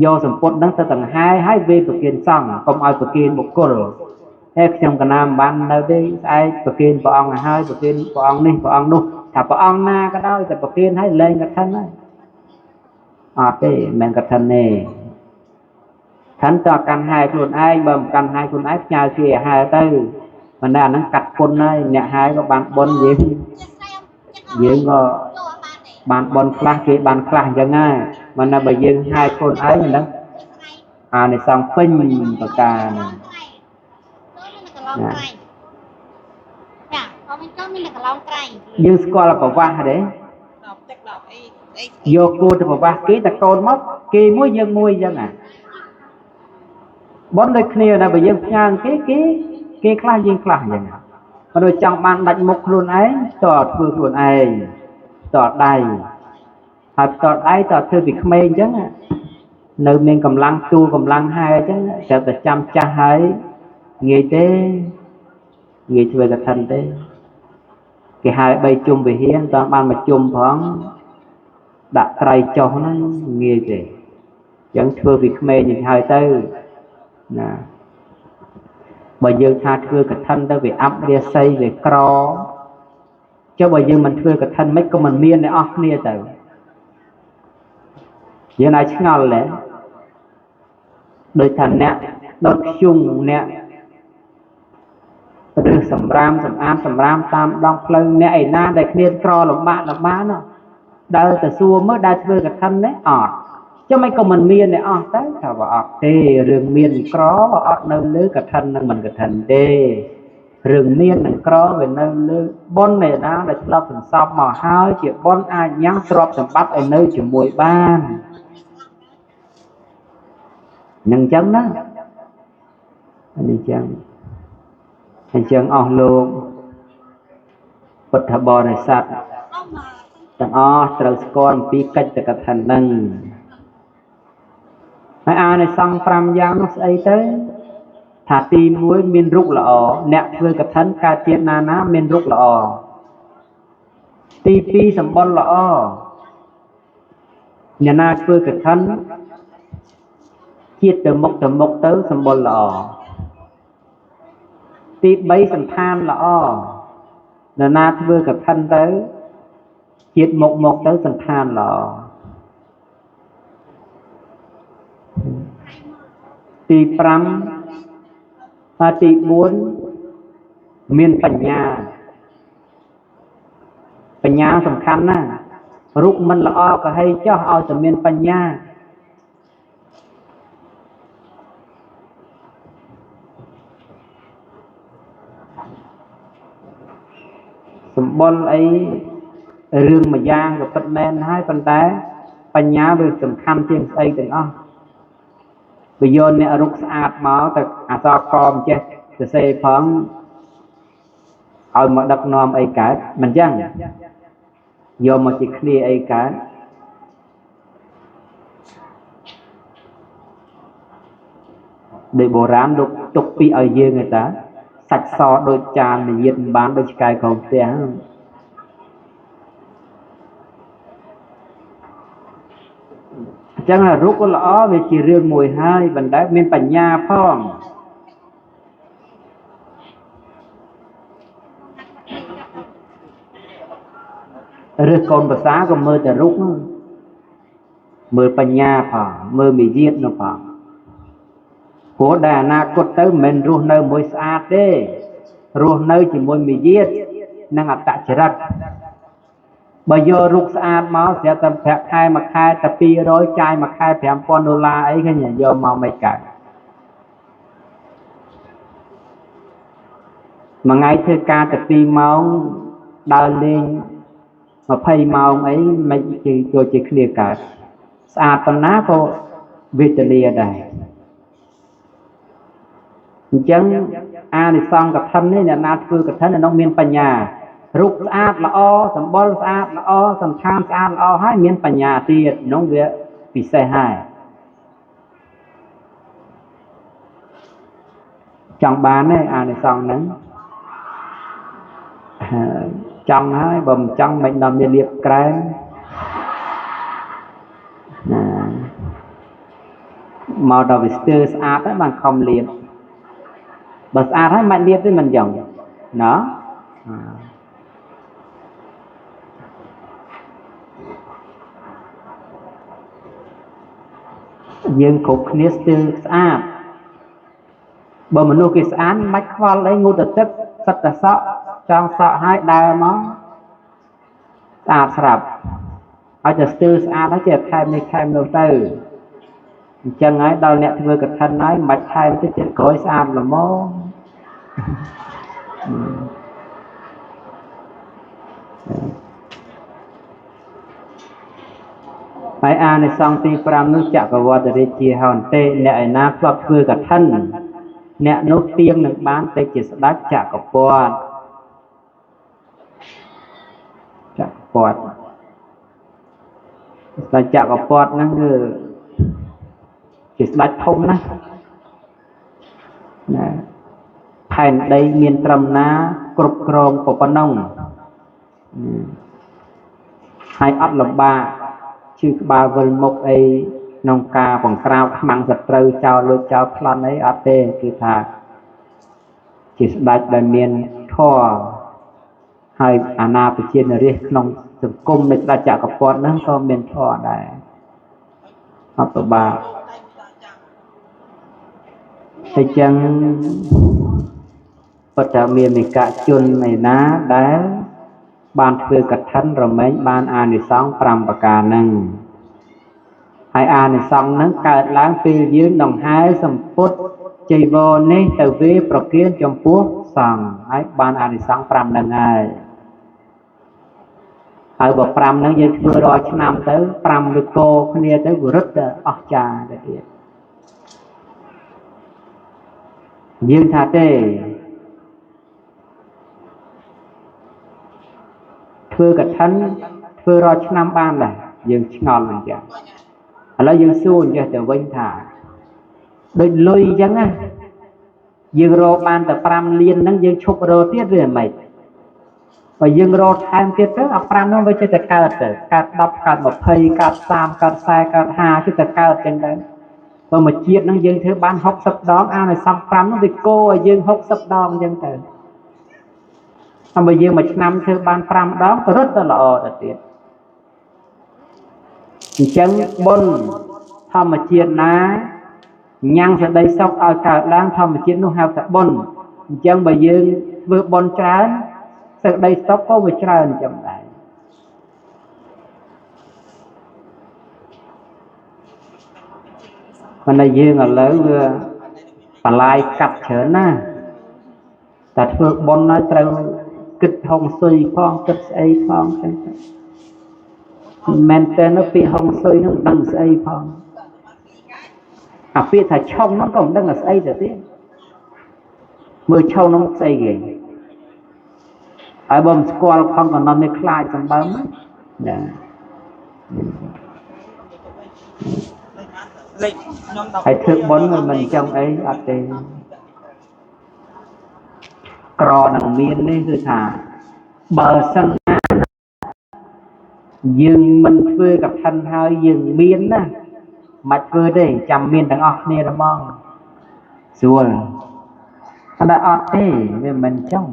យកសម្ពុតហ្នឹងទៅដង្ហែហើយវេប្រគិនសង្ឃកុំឲ្យប្រគិនបុគ្គលហើយខ្ញុំកណាមិនបាននៅទេស្អែកប្រគិនព្រះអង្គឲ្យហើយប្រគិនព្រះអង្គនេះព្រះអង្គនោះថាព្រះអង្គណាក៏ដោយតែប្រគិនឲ្យលែងកឋិនហើយអត់ទេមិនមែនកឋិនទេឋិនតើកាន់ហែខ្លួនឯងបើមិនកាន់ហែខ្លួនឯងផ្ញើគេឲ្យហែទៅប៉ុន្តែអាហ្នឹងកាត់ពុនហើយអ្នកហែក៏បានបុណ្យយើងក៏បានបុណ្យខ្លះគេបានខ្លះអញ្ចឹងហើយមិនណាបើយើងហែខ្លួនឯងហ្នឹងអានិសង្ឃពេញប្រការហ្នឹងយើងស្គាល់ប្រវាស់ទេយកគោទៅប្រវាស់គេតែកូនមកគេមួយយើងមួយអញ្ចឹងអាបុណ្យដូចគ្នាណាបើយើងផ្ញើគេគេខ្លះយើងខ្លះអញ្ចឹងបើដូចចង់បានដាច់មុខខ្លួនឯងតើធ្វើខ្លួនឯងតដៃហើយតដៃតធ្វើពីក្មេងអញ្ចឹងនៅមានកម្លាំងទូលកម្លាំងហែអញ្ចឹងត្រូវតែចាំចាស់ហើយងាយទេងាយធ្វើកឋិនទេគេហៅ3ជុំវិហារតបានមួយជុំផងដាក់ត្រៃចុះហ្នឹងងាយទេ ចឹងធ្វើពីក្មេងយ៉ាងហើយទៅណាបើយើងថាធ្វើកឋិនទៅវាអាប់រាសីវាក្រចុះបើយើងមិនធ្វើកឋិនមិនក៏មិនមានអ្នកអស់គ្នាទៅយើងអាចឆ្ងល់ដែរដោយថាអ្នកដុតខ្ជុងអ្នកឬសម្រាមសម្អាតសម្រាមតាមដងផ្លូវអ្នកឯណាដែលគ្នាក្រលំបាកលំបាកនោះដើរទៅសួរមើលដើរធ្វើកឋិនទេអត់ចុះមិនក៏មិនមានអ្នកអស់ទៅថាបើអត់ទេរឿងមានក្រអត់នៅលើកឋិននិងមិនកឋិនទេរឿងមាននិងក្រវានៅលើបុណ្យឯណាដែលធ្លាប់សន្សំមកហើយជាបុណ្យអាចញ៉ាំងទ្រព្យសម្បត្តិឲ្យនៅជាមួយបាននឹងចឹងណានេះចឹងអញ្ចឹងអស់លោកពុទ្ធបរិស័ទទាំងអស់ត្រូវស្គាល់អំពីកិច្ចកឋិននឹងហើយអានិសង្ស5យ៉ាងនោះស្អីទៅថាទី1មានរូបល្អអ្នកធ្វើកឋិនកើតជាតិណាណាមានរូបល្អទី2សម្បុរល្អអ្នកណាធ្វើកឋិនជាតិទៅមុខទៅមុខទៅសម្បុរល្អទី3សន្តានល្អអ្នកណាធ្វើកឋិនទៅជាតិមុខមុខទៅសន្តានល្អទី5ហើយទី4មានបញ្ញាបញ្ញាសំខាន់ណាស់រូបមិនល្អក៏ហីចោះឲ្យតែមានបញ្ញាសម្បុរអីរឿងមួយយ៉ាងក៏ពិតមែនហើយប៉ុន្តែបញ្ញាវាសំខាន់ជាងស្អីទាំងអស់បើយកអ្នករូបស្អាតមកទៅអសរកមិនចេះសរសេរផងឲ្យមកដឹកនាំអីកើតមិនចឹងយកមកជាគ្នាអីកើតដោយបុរាណលោកទុកពីឲ្យយើងឯតាសាច់សដូចចាននិយាយមិនបានដូចឆ្កែក្រោមផ្ទះអញ្ចឹងរូបក៏ល្អវាជារឿងមួយហើយបណ្តែមានបញ្ញាផងឬកូនភាសាក៏មើលតែរូបនោះមើលបញ្ញាផងមើលមាយាទនោះផងព្រោះដែលអនាគតទៅមិនមែនរស់នៅមួយស្អាតទេរស់នៅជាមួយមាយាទនិងអត្តចរិតបើយករូបស្អាតមកស្រាប់តែប្រាក់ខែមួយខែតែ200ចាយមួយខែ5000ដុល្លារអីឃើញយកមកមិនកើតមួយថ្ងៃធ្វើការតែ2ម៉ោងដើរលេង20ម៉ោងអីមិនចូលជាគ្នាកើតស្អាតប៉ុណ្ណាក៏វេទនាដែរអញ្ចឹងអានិសង្សកឋិននេះអ្នកណាធ្វើកឋិននៅក្នុងមានបញ្ញារូបស្អាតល្អសម្បុរស្អាតល្អសន្តានស្អាតល្អហើយមានបញ្ញាទៀតនោះវាពិសេសហើយចង់បានទេអានិសង្សហ្នឹងចង់ហើយបើមិនចង់មិនដល់មានលៀបក្រែមណាមកដល់វាស្ទើរស្អាតហើយបានខំលៀបបើស្អាតហើយមិនលៀបទេមិនចឹងណាយើងគ្រប់គ្នាស្ទើរស្អាតបើមនុស្សគេស្អាតមិនខ្វល់អីងូតទឹកសិតតែសក់ចង់សក់ហើយដើរមកស្អាតស្រាប់ហើយតែស្ទើរស្អាតហើយចេះថែមនេះថែមនោះទៅអញ្ចឹងហើយដល់អ្នកធ្វើកឋិនហើយមិនបាច់ថែមទេចិត្តក្រោយស្អាតល្មមហើយអានិសង្សទី5នោះចក្រវត្តរាជាហោន្តិអ្នកឯណាធ្លាប់ធ្វើកឋិនអ្នកនោះទៀងនឹងបានទៅជាស្ដេចចក្រពត្តិចក្រពត្តិស្ដេចចក្រពត្តិហ្នឹងគឺជាស្ដេចធំណាស់ណាផែនដីមានត្រឹមណាគ្រប់គ្រងប៉ុណ្ណឹងហើយអត់លំបាកឈឺក្បាលវិលមុខអី ក្នុងការបង្ក្រាបខ្មាំងសត្រូវចោលលួចចោលប្លន់អីអត់ទេគឺថាជាស្ដេចដែលមានធម៌ហើយអាណាប្រជានរាជក្នុងសង្គមនៃស្ដេចចក្រពត្តិហ្នឹងក៏មានធម៌ដែរអត់ពិបាកតែចឹងបតមាននិកជនឯណាដែលបានធ្វើកឋិនរមែងបានអានិសង្ស5ប្រការហ្នឹងហើយអានិសង្សហ្នឹងកើតឡើងពេលយើងដង្ហែសម្ពុតចីវរនេះទៅវាប្រគៀនចំពោះសង្ឃហើយបានអានិសង្ស5ហ្នឹងហើយហើយបើ5ហ្នឹងយើងធ្វើរាល់ឆ្នាំទៅ5ឬកគ្នាទៅវារឹតទៅអស្ចារ្យទៅទៀតយើងថាទេធ្វើកឋិនធ្វើរាល់ឆ្នាំបានដែរយើងឆ្ងល់អញ្ចឹងឥឡូវយើងសួរអញ្ចេះទៅវិញថាដូចលុយអញ្ចឹងណាយើងរកបានតែ5លានហ្នឹងយើងឈប់រកទៀតឬមិនបើយើងរកថែមទៀតទៅអា5ហ្នឹងវាចេះតែកើតទៅកើត10កើត20កើត30កើត40កើត50ចេះតែកើតចឹងទៅបើមួយជាតិហ្នឹងយើងធ្វើបាន60ដងអានិសង្ស5ហ្នឹងវាគោឲ្យយើង60ដងអញ្ចឹងទៅហើយបើយើងមួយឆ្នាំធ្វើបាន5ដងក៏រត់ទៅល្អទៅទៀតអញ្ចឹងបុណ្យធម្មជាតិណាញ៉ាំងសេចក្តីសុខឲ្យកើតឡើងធម្មជាតិនោះហៅថាបុណ្យអញ្ចឹងបើយើងធ្វើបុណ្យច្រើនសេចក្តីសុខក៏វាច្រើនអញ្ចឹងដែរប៉ុន្តែយើងឥឡូវវាបន្លាយកាត់ច្រើនណាស់តែធ្វើបុណ្យហើយត្រូវគិតហុងស៊ុយផងគិតស្អីផងចឹងមិនមែនតែនៅពាក្យហុងស៊ុយនោះមិនដឹងស្អីផងអាពាក្យថាឆុងនោះក៏មិនដឹងថាស្អីទៅទៀតមើលឆុងនោះស្អីគេហើយបើមិនស្គាល់ផងក៏នាំនេះខ្លាចសម្បើមណាហើយធ្វើបុណ្យមិនចឹងអីអត់ទេក្រនឹងមាននេះគឺថាបើសិនណាយើងមិនធ្វើកឋិនហើយយើងមានណាមិនធ្វើទេចាំមានទាំងអស់គ្នាហ្មងស្រួលតែអត់ទេវាមិនចឹង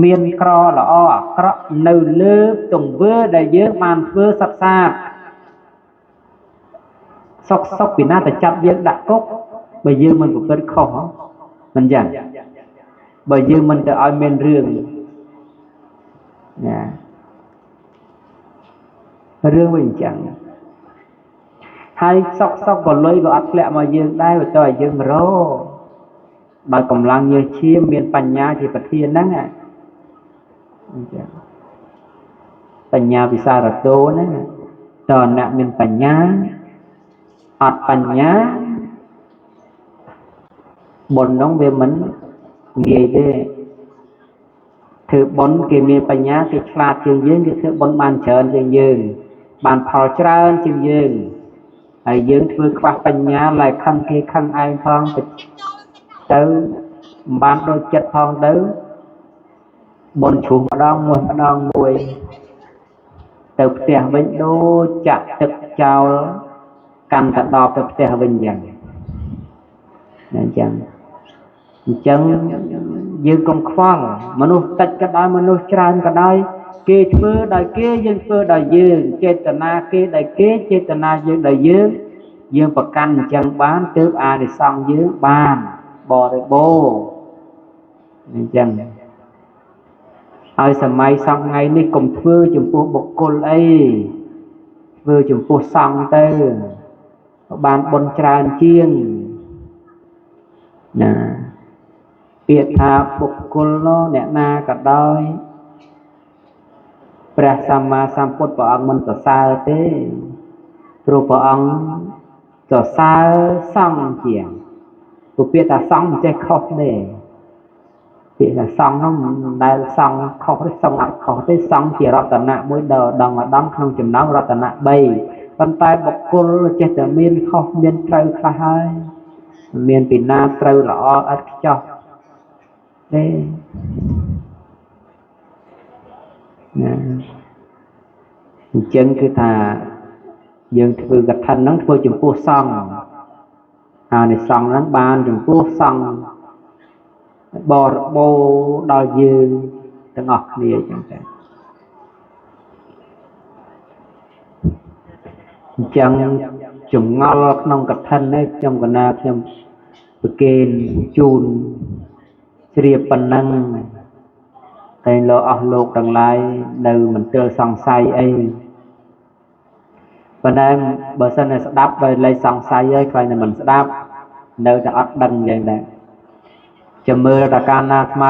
មានក្រល្អអាក្រក់នៅលើទង្វើដែលយើងបានធ្វើសិក្សាសុកសុកពីណាទៅចាប់យើងដាក់គុកបើយើងមិនប្រព្រឹត្តខុសមិនចឹងបើយើងមិនទៅឲ្យមានរឿងណារឿងវិញចឹងហើយសុកសុកក៏លុយក៏អត់ធ្លាក់មកយើងដែរបើតើឲ្យយើងរកបើកម្លាំងញើសឈាមមានបញ្ញាជាប្រធានហ្នឹងអញ្ចឹងបញ្ញាវិសារតោហ្នឹងតើអ្នកមានបញ្ញាអត់បញ្ញាបុណ្យនោះវាមិនងាយទេធ្វើបុណ្យគេមានបញ្ញាគេឆ្លាតជាងយើងគេធ្វើបុណ្យបានច្រើនជាងយើងបានផលច្រើនជាងយើងហើយយើងធ្វើខ្វះបញ្ញាឡើយខឹងគេខឹងឯងផងទៅមិនបានដូចចិត្តផងទៅបុណ្យជ្រុះម្ដងមួយម្ដងមួយទៅផ្ទះវិញដូចចាក់ទឹកចោលកាន់តែដល់ទៅផ្ទះវិញអញ្ចឹងអញ្ចឹងអញ្ចឹងយើងកុំខ្វល់មនុស្សតិចក៏ដោយមនុស្សច្រើនក៏ដោយគេធ្វើដោយគេយើងធ្វើដោយយើងចេតនាគេដោយគេចេតនាយើងដោយយើងយើងប្រកាន់អញ្ចឹងបានទើបអានិសង្សយើងបានបរិបូរណ៍អញ្ចឹងហើយសម័យសង្ឃថ្ងៃនេះកុំធ្វើចំពោះបុគ្គលអីធ្វើចំពោះសង្ឃទៅបានបុណ្យច្រើនជាងណាពាក្យថាបុគ្គលនោះអ្នកណាក៏ដោយព្រះសម្មាសម្ពុទ្ធព្រះអង្គមិនសរសើរទេព្រោះព្រះអង្គសរសើរសង្ឃជាងព្រោះពាក្យថាសង្ឃមិនចេះខុសទេពាក្យថាសង្ឃនោះមិនដែលសង្ឃខុសទេសង្ឃអត់ខុសទេសង្ឃជារតនៈមួយដ៏ដងឧត្តមក្នុងចំណោមរតនៈ3ប៉ុន្តែបុគ្គលចេះតែមានខុសមានត្រូវខ្លះហើយមានពីណាត្រូវល្អឥតខ្ចោះទេណាអញ្ចឹងគឺថា យើងធ្វើកឋិនហ្នឹងធ្វើចំពោះសង្ឃហើយនៃសង្ឃហ្នឹងបានចំពោះសង្ឃបរិបូរដល់យើងទាំងអស់គ្នាអញ្ចឹងតែអញ្ចឹងចម្ងល់ក្នុងកឋិននេះខ្ញុំកណាខ្ញុំប្រគេនជូនជ្រាបប៉ុណ្ណឹងតែលោកអស់លោកទាំងឡាយនៅមន្ទិលសង្ស័យអីប៉ុន្តែបើសិនតែស្ដាប់ដោយលែងសង្ស័យហើយខ្លាចតែមិនស្ដាប់នៅតែអត់ដឹងយ៉ាងដែរចាំមើលតកាលណាអាត្មា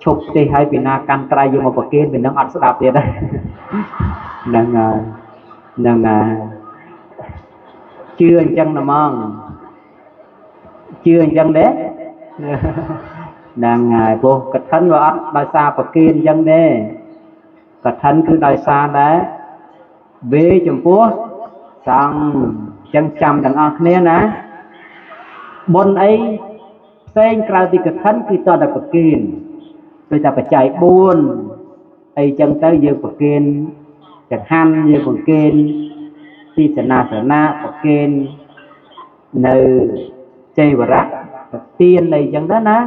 ឈប់ទេហើយពីណាកាន់ត្រៃយកមកប្រគេនពីនឹងអត់ស្ដាប់ទៀតហ្នឹងហើយហ្នឹងហើយជឿអញ្ចឹងណាហ្មងជឿអញ្ចឹងទេហ្នឹងហើយព្រោះកឋិនវាអត់ដោយសារប្រគេនអញ្ចឹងទេកឋិនគឺដោយសារតែវេចំពោះសង្ឃអញ្ចឹងចាំទាំងអស់គ្នាណាបុណ្យអីផ្សេងក្រៅពីកឋិនគឺតតែប្រគេនដូចតែបច្ច័យ4អីចឹងទៅយើងប្រគេនចង្ហាន់យើងប្រគេនទីសនាសនៈប្រគេននៅចីវរៈប្រទានអីចឹងទៅណា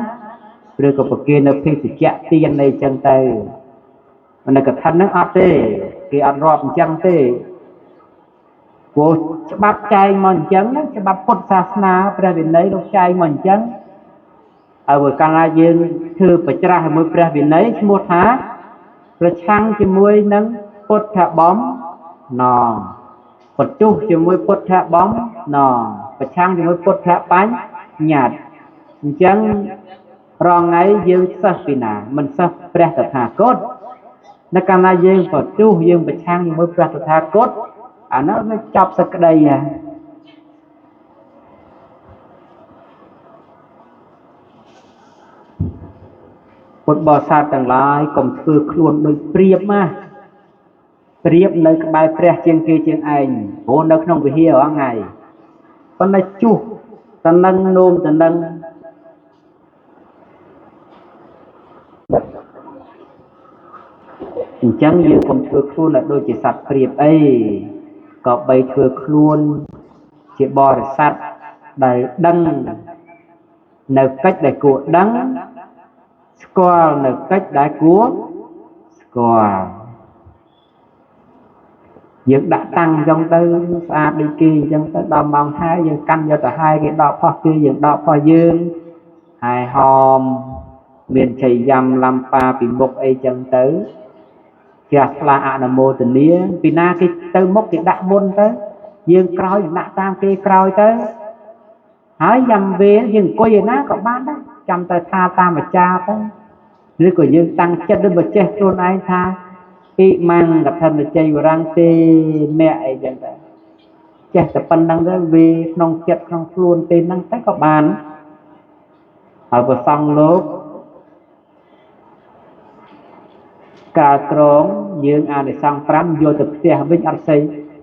ឬក៏ប្រគេននៅភេសជ្ជៈទានអីចឹងទៅនៅកឋិនហ្នឹងអត់ទេគេអត់រាប់អញ្ចឹងទេព្រោះច្បាប់ចែងមកអញ្ចឹងណាច្បាប់ពុទ្ធសាសនាព្រះវិន័យលោកចែងមកអញ្ចឹងហើយបើកាលណាយើងធ្វើប្រច្រាស់ជាមួយព្រះវិន័យឈ្មោះថាប្រឆាំងជាមួយនឹងពុទ្ធបំណងបន្ទុះជាមួយពុទ្ធបំណងប្រឆាំងជាមួយពុទ្ធបញ្ញត្តិអញ្ចឹងរងថ្ងៃយើងសិស្សពីណាមិនសិស្សព្រះតថាគតនៅកាលណាយើងបន្ទុះយើងប្រឆាំងជាមួយព្រះតថាគតអានោះវាចាប់សក្តីហ่ะពុទ្ធបរិស័ទទាំងឡាយកុំធ្វើខ្លួនដូចព្រាបណាព្រាបនៅក្បែរព្រះជាងគេជាងឯងព្រោះនៅក្នុងវិហាររាល់ថ្ងៃប៉ុន្តែជួសតនឹងនោមតនឹងអញ្ចឹងយើងកុំធ្វើខ្លួនឲ្យដូចជាសត្វព្រាបអីក៏បីធ្វើខ្លួនជាបរិស័ទដែលដឹងនៅកិច្ចដែលគួរដឹងស្គាល់នៅកិច្ចដែលគួរស្គាល់យើងដាក់តាំងអញ្ចឹងទៅស្អាតដូចគេអញ្ចឹងទៅដល់ម៉ោងហើយយើងកាន់យកទៅហើយគេដកផុសគេយើងដកផុសយើងហើយហមមានជ័យយ៉ាំឡំប៉ាពីមុខអីចឹងទៅជ្រះថ្លាអនុមោទនាពីណាគេទៅមុខគេដាក់មុនទៅយើងក្រោយដាក់តាមគេក្រោយទៅហើយយ៉ាំវេយើងអង្គុយឯណាក៏បានដែរចាំតែថាតាមអាចារ្យទៅឬក៏យើងតាំងចិត្តឬបើចេះខ្លួនឯងថាអ៊ីម៉ាំងកឋិនជ័យវរាំងទេមៈអីចឹងទៅចេះតែប៉ុណ្្នឹងទៅវាក្នុងចិត្តក្នុងខ្លួនទេហ្នឹងទៅក៏បានហើយប្រសង់លោកកាលក្រងយើងអានិសង្ស5យកទៅផ្ទះវិញអត់ស្អី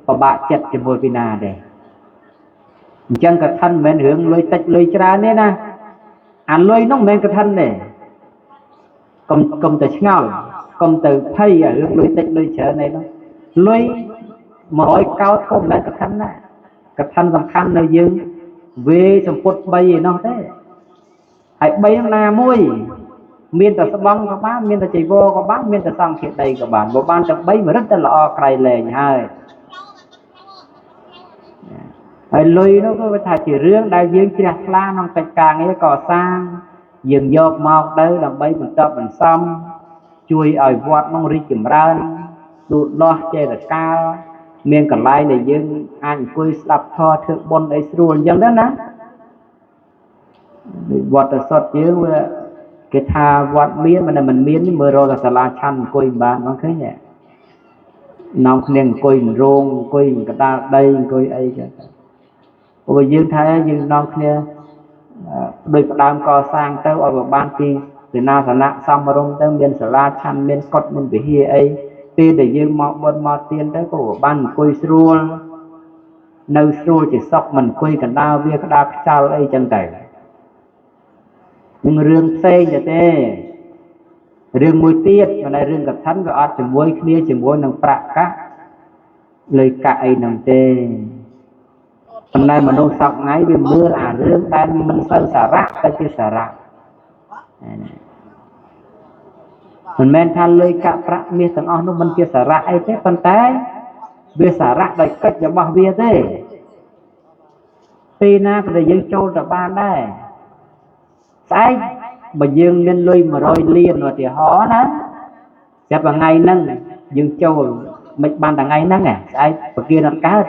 ពិបាកចិត្តជាមួយពីណាទេអញ្ចឹងកឋិនមិនមែនរឿងលុយតិចលុយច្រើនទេណាអាលុយនោះមិនមែនកឋិនទេកុំទៅឆ្ងល់កុំទៅភ័យអារឿងលុយតិចលុយច្រើនអីនោះលុយ100កោតក៏មិនមែនកឋិនដែរកឋិនសំខាន់នៅយើងវេសម្ពុត3ឯនោះទេហើយ3ណាមួយមានតែស្បង់ក៏បានមានតែចីវរក៏បានមានតែសង្ឃាដីក៏បានបើបានទាំង3មរិតតែល្អក្រៃលែងហើយហើយលុយនោះគឺវាថាជារឿងដែលយើងជ្រះថ្លាក្នុងកិច្ចការងារកសាងយើងយកមកទៅដើម្បីបន្តបន្សំជួយឲ្យវត្តនោះរីកចម្រើនលូតលាស់ចេតកាលមានកន្លែងដែលយើងអាចអង្គុយស្ដាប់ធម៌ធ្វើបុណ្យអីស្រួលអញ្ចឹងទៅណាវត្តសុទ្ធយើងវាគេថាវត្តមានមិនមានមើលរកតែសាលាឆាន់អង្គុយមិនបានបងឃើញទេនាំគ្នាអង្គុយរោងអង្គុយកដាលដីអង្គុយអីចឹងព្រោះយើងថាយើងនាំគ្នាដោយផ្ដើមកសាងទៅឲ្យបានពីសេនាសនៈសមរម្យទៅមានសាលាឆាន់មានកុដិមានវិហារអីពេលដែលយើងមកបុណ្យមកទានទៅក៏បានអង្គុយស្រួលនៅស្រួលជាសុខមិនអង្គុយកណ្ដាលវាក្តារខ្យល់អីចឹងទៅនឹងរឿងផ្សេងទៅទេរឿងមួយទៀតមិនដែលរឿងកឋិនវាអត់ជាមួយគ្នាជាមួយនឹងប្រាក់កាក់លុយកាក់អីហ្នឹងទេ ប៉ុន្តែមនុស្សសពថ្ងៃវាមើលអារឿងដែលមិនសូវសារៈទៅជាសារៈមិនមែនថាលុយកាក់ប្រាក់មាសទាំងអស់នោះមិនជាសារៈអីទេប៉ុន្តែវាសារៈដោយកិច្ចរបស់វាទេពេលណាក៏ដែលយើងចូលទៅបានដែរស្អែកបើយើងមានលុយ100លានឧទាហរណ៍ណាស្រាប់ថ្ងៃហ្នឹងយើងចូលមិនបានតែថ្ងៃហ្នឹងស្អែកប្រគៀនអត់កើត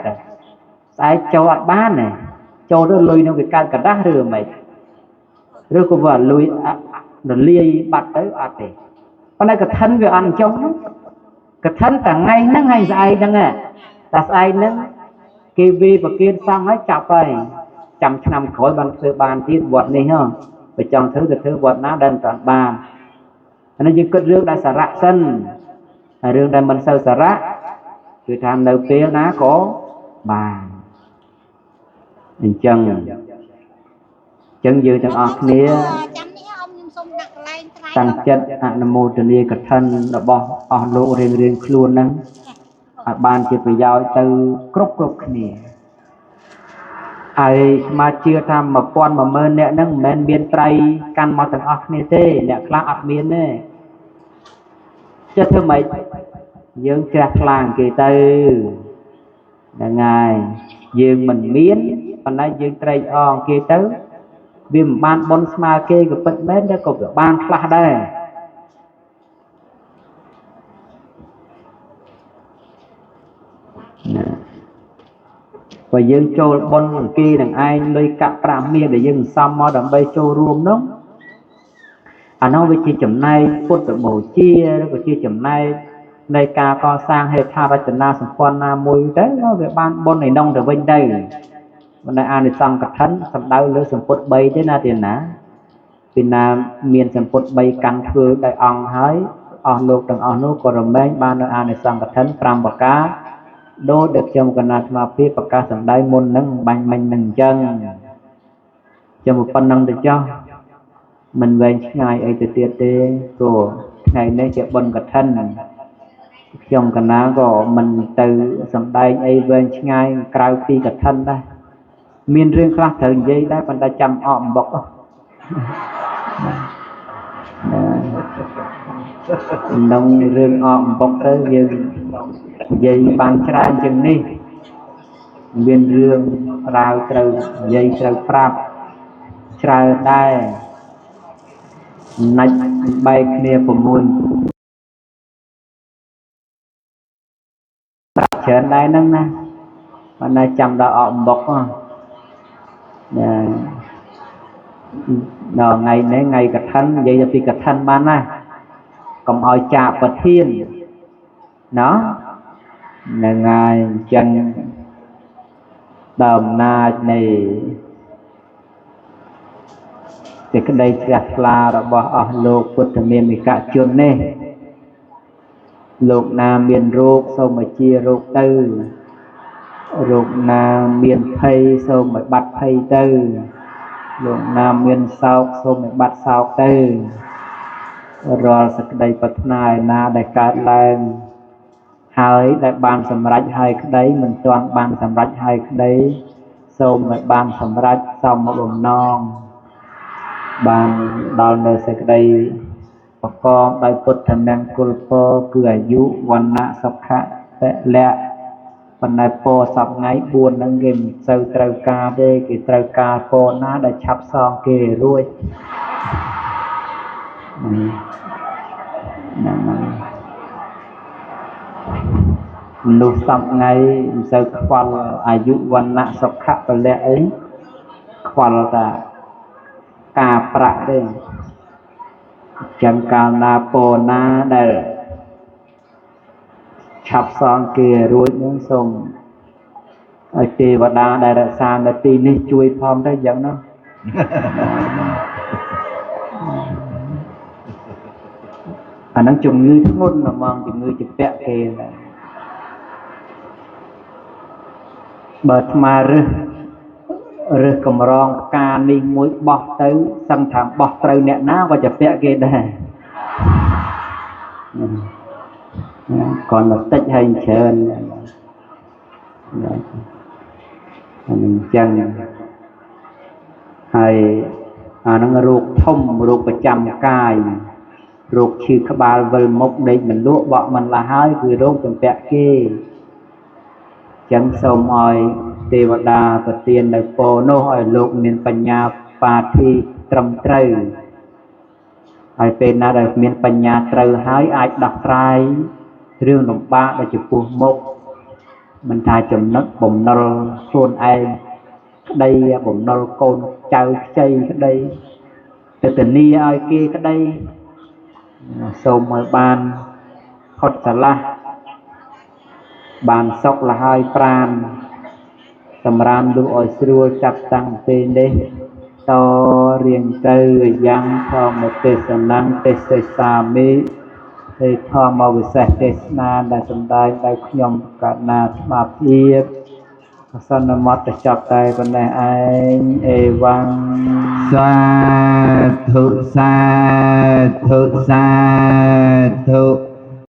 ស្អែកចូលអត់បានទេចូលទៅលុយនឹងវាកើតกระដាស់ឬមិនឬក៏វាលុយរលាយបាត់ទៅអត់ទេប៉ុន្តែកឋិនវាអត់អញ្ចឹងកឋិនតែថ្ងៃហ្នឹងហើយស្អែកហ្នឹងតែស្អែកហ្នឹងគេវាប្រគៀនសង់ហើយចាប់ហើយចាំឆ្នាំក្រោយបានធ្វើបានទៀតវត្តនេះហ៎បើចង់ធ្វើទៅធ្វើវត្តណាដែលមិនទាន់បានអានេះយើងគិតរឿងដែលសារៈសិនហើយរឿងដែលមិនសូវសារៈគឺថានៅពេលណាក៏បានអញ្ចឹងយើងទាំងអស់គ្នាតាំងចិត្តអនុមោទនាកឋិនរបស់អស់លោករៀងៗខ្លួនហ្នឹងឲ្យបានជាប្រយោជន៍ទៅគ្រប់គ្នាហើយស្មាជឿថា1000 10000នាក់ហ្នឹងមិនមែនមានត្រៃកាន់មកទាំងអស់គ្នាទេអ្នកខ្លះអត់មានទេចេះធ្វើម៉េចយើងជ្រះថ្លាគេទៅហ្នឹងហើយយើងមិនមានប៉ុន្តែយើងត្រេកអរគេទៅវាមិនបានបុណ្យស្មើគេក៏ពិតមែនតែក៏វាបានខ្លះដែរណាបើយើងចូលបុណ្យគេនឹងឯងលុយកាក់ប្រាក់មាសដែលយើងសំមកដើម្បីចូលរួមនោះអានោះវាជាចំណែកពុទ្ធបូជាឬក៏ជាចំណែកនៃការកសាងហេដ្ឋារចនាសម្ព័ន្ធណាមួយទៅវាបានបុណ្យឯនោះទៅវិញទៅបណ្ដាអានិសង្សកឋិនសំដៅលើសម្ពុត3ទេណាទេណាពីណាមានសម្ពុត3កាន់ធ្វើដោយអង្គហើយអស់លោកទាំងអស់នោះក៏រមែងបាននៅអានិសង្សកឋិន5ប្រការដោយដែលខ្ញុំកណាអាត្មាភាពប្រកាសសម្ដែងមុននឹងបាញ់មិញនឹងអញ្ចឹងចាំប៉ុណ្ណឹងទៅចោះមិនវែងឆ្ងាយអីទៅទៀតទេព្រោះថ្ងៃនេះជាបុណ្យកឋិនខ្ញុំកណាក៏មិនទៅសម្ដែងអីវែងឆ្ងាយក្រៅពីកឋិនដែរមានរឿងខ្លះត្រូវនិយាយដែរប៉ុន្តែចាំអកអំបុកក្នុងរឿងអកអំបុកទៅយើងនិយាយបានច្រើនជាងនេះមានរឿងរ៉ាវត្រូវនិយាយត្រូវប្រាប់ច្រើនដែរណាច់បែកគ្នា6ប្រាប់ច្រើនដែរហ្នឹងណាប៉ុន្តែចាំដល់អកអំបុកណាដល់ថ្ងៃនេះថ្ងៃកឋិននិយាយទៅពីកឋិនបានណាកុំឲ្យចាកប្រធានណោះហ្នឹងហើយអញ្ចឹងដើមអំណាចនៃសេចក្តីជ្រះថ្លារបស់អស់លោកពុទ្ធនាមិកជននេះលោកណាមានរោគសូមឲ្យជារោគទៅរោគណាមានភ័យសូមឲ្យបាត់ភ័យទៅលោកណាមានសោកសូមឲ្យបាត់សោកទៅរាល់សេចក្តីប្រាថ្នាឯណាដែលកើតឡើងហើយដែលបានសម្រេចហើយក្តីមិនទាន់បានសម្រេចហើយក្តីសូមឲ្យបានសម្រេចសមបំណងបានដល់នៅសេចក្តីប្រកបដោយពុទ្ធមង្គលពរគឺអាយុវណ្ណៈសុខៈពលៈប៉ុន្តែពរសប្ងៃ4ហ្នឹងគេមិនសូវត្រូវការទេគេត្រូវការពរណាដែលឆាប់សងគេរួចហ្នឹងមនុស្សសប្ងៃមិនសូវខ្វល់អាយុវណ្ណៈសុខៈពលៈអីខ្វល់តាការប្រាក់ទេចឹងកាលណាពរណាដែលឆាប់សងគេរួចនឹងសូមឲ្យទេវតាដែលរក្សានៅទីនេះជួយផងទៅយ៉ាងនោះអាហ្នឹងជំងឺធ្ងន់ហ្មងជំងឺជំពាក់គេដែរបើអាត្មារើសកម្រងផ្កានេះមួយបោះទៅសឹងថាបោះត្រូវអ្នកណាក៏จะពាក់គេដែរគ្រាន់តែតិចហើយច្រើន អានឹងចឹងហើយ អានឹងរោគធំ រោគប្រចាំកាយ រោគឈឺក្បាលវិលមុខ ដេកមិនលក់ បក់មិនលះហើយ គឺរោគចម្ពាក់គេ។ ចឹងសូមឲ្យទេវតាប្រទាននៅពរនោះ ឲ្យលោកមានបញ្ញាបាធិត្រឹមត្រូវ ហើយពេលណាដែលមានបញ្ញាត្រូវហើយ អាចដោះស្រាយរឿងលំបាកដែលចំពោះមុខ មិនថាចំណុចបំណុលខ្លួនឯងក្តី បំណុលកូនចៅខ្ចីក្តី ទៅធានាឲ្យគេក្តី សូមឲ្យបានផុតស្រឡះ បានសុខលហើយ ប្រានសម្រានលុះឲ្យស្រួល ចាប់តាំងពេលនេះតរៀងទៅ យ៉ាងធម្មទេសនំទេសសាមិ ហើយធម្មវិសេសទេសនាដែលសម្ដែងដោយខ្ញុំកណាស្មាភាពសន្មតចប់តែប៉ុណ្ណេះឯង អេវ៉ាំង។ សាធុ សាធុ សាធុ។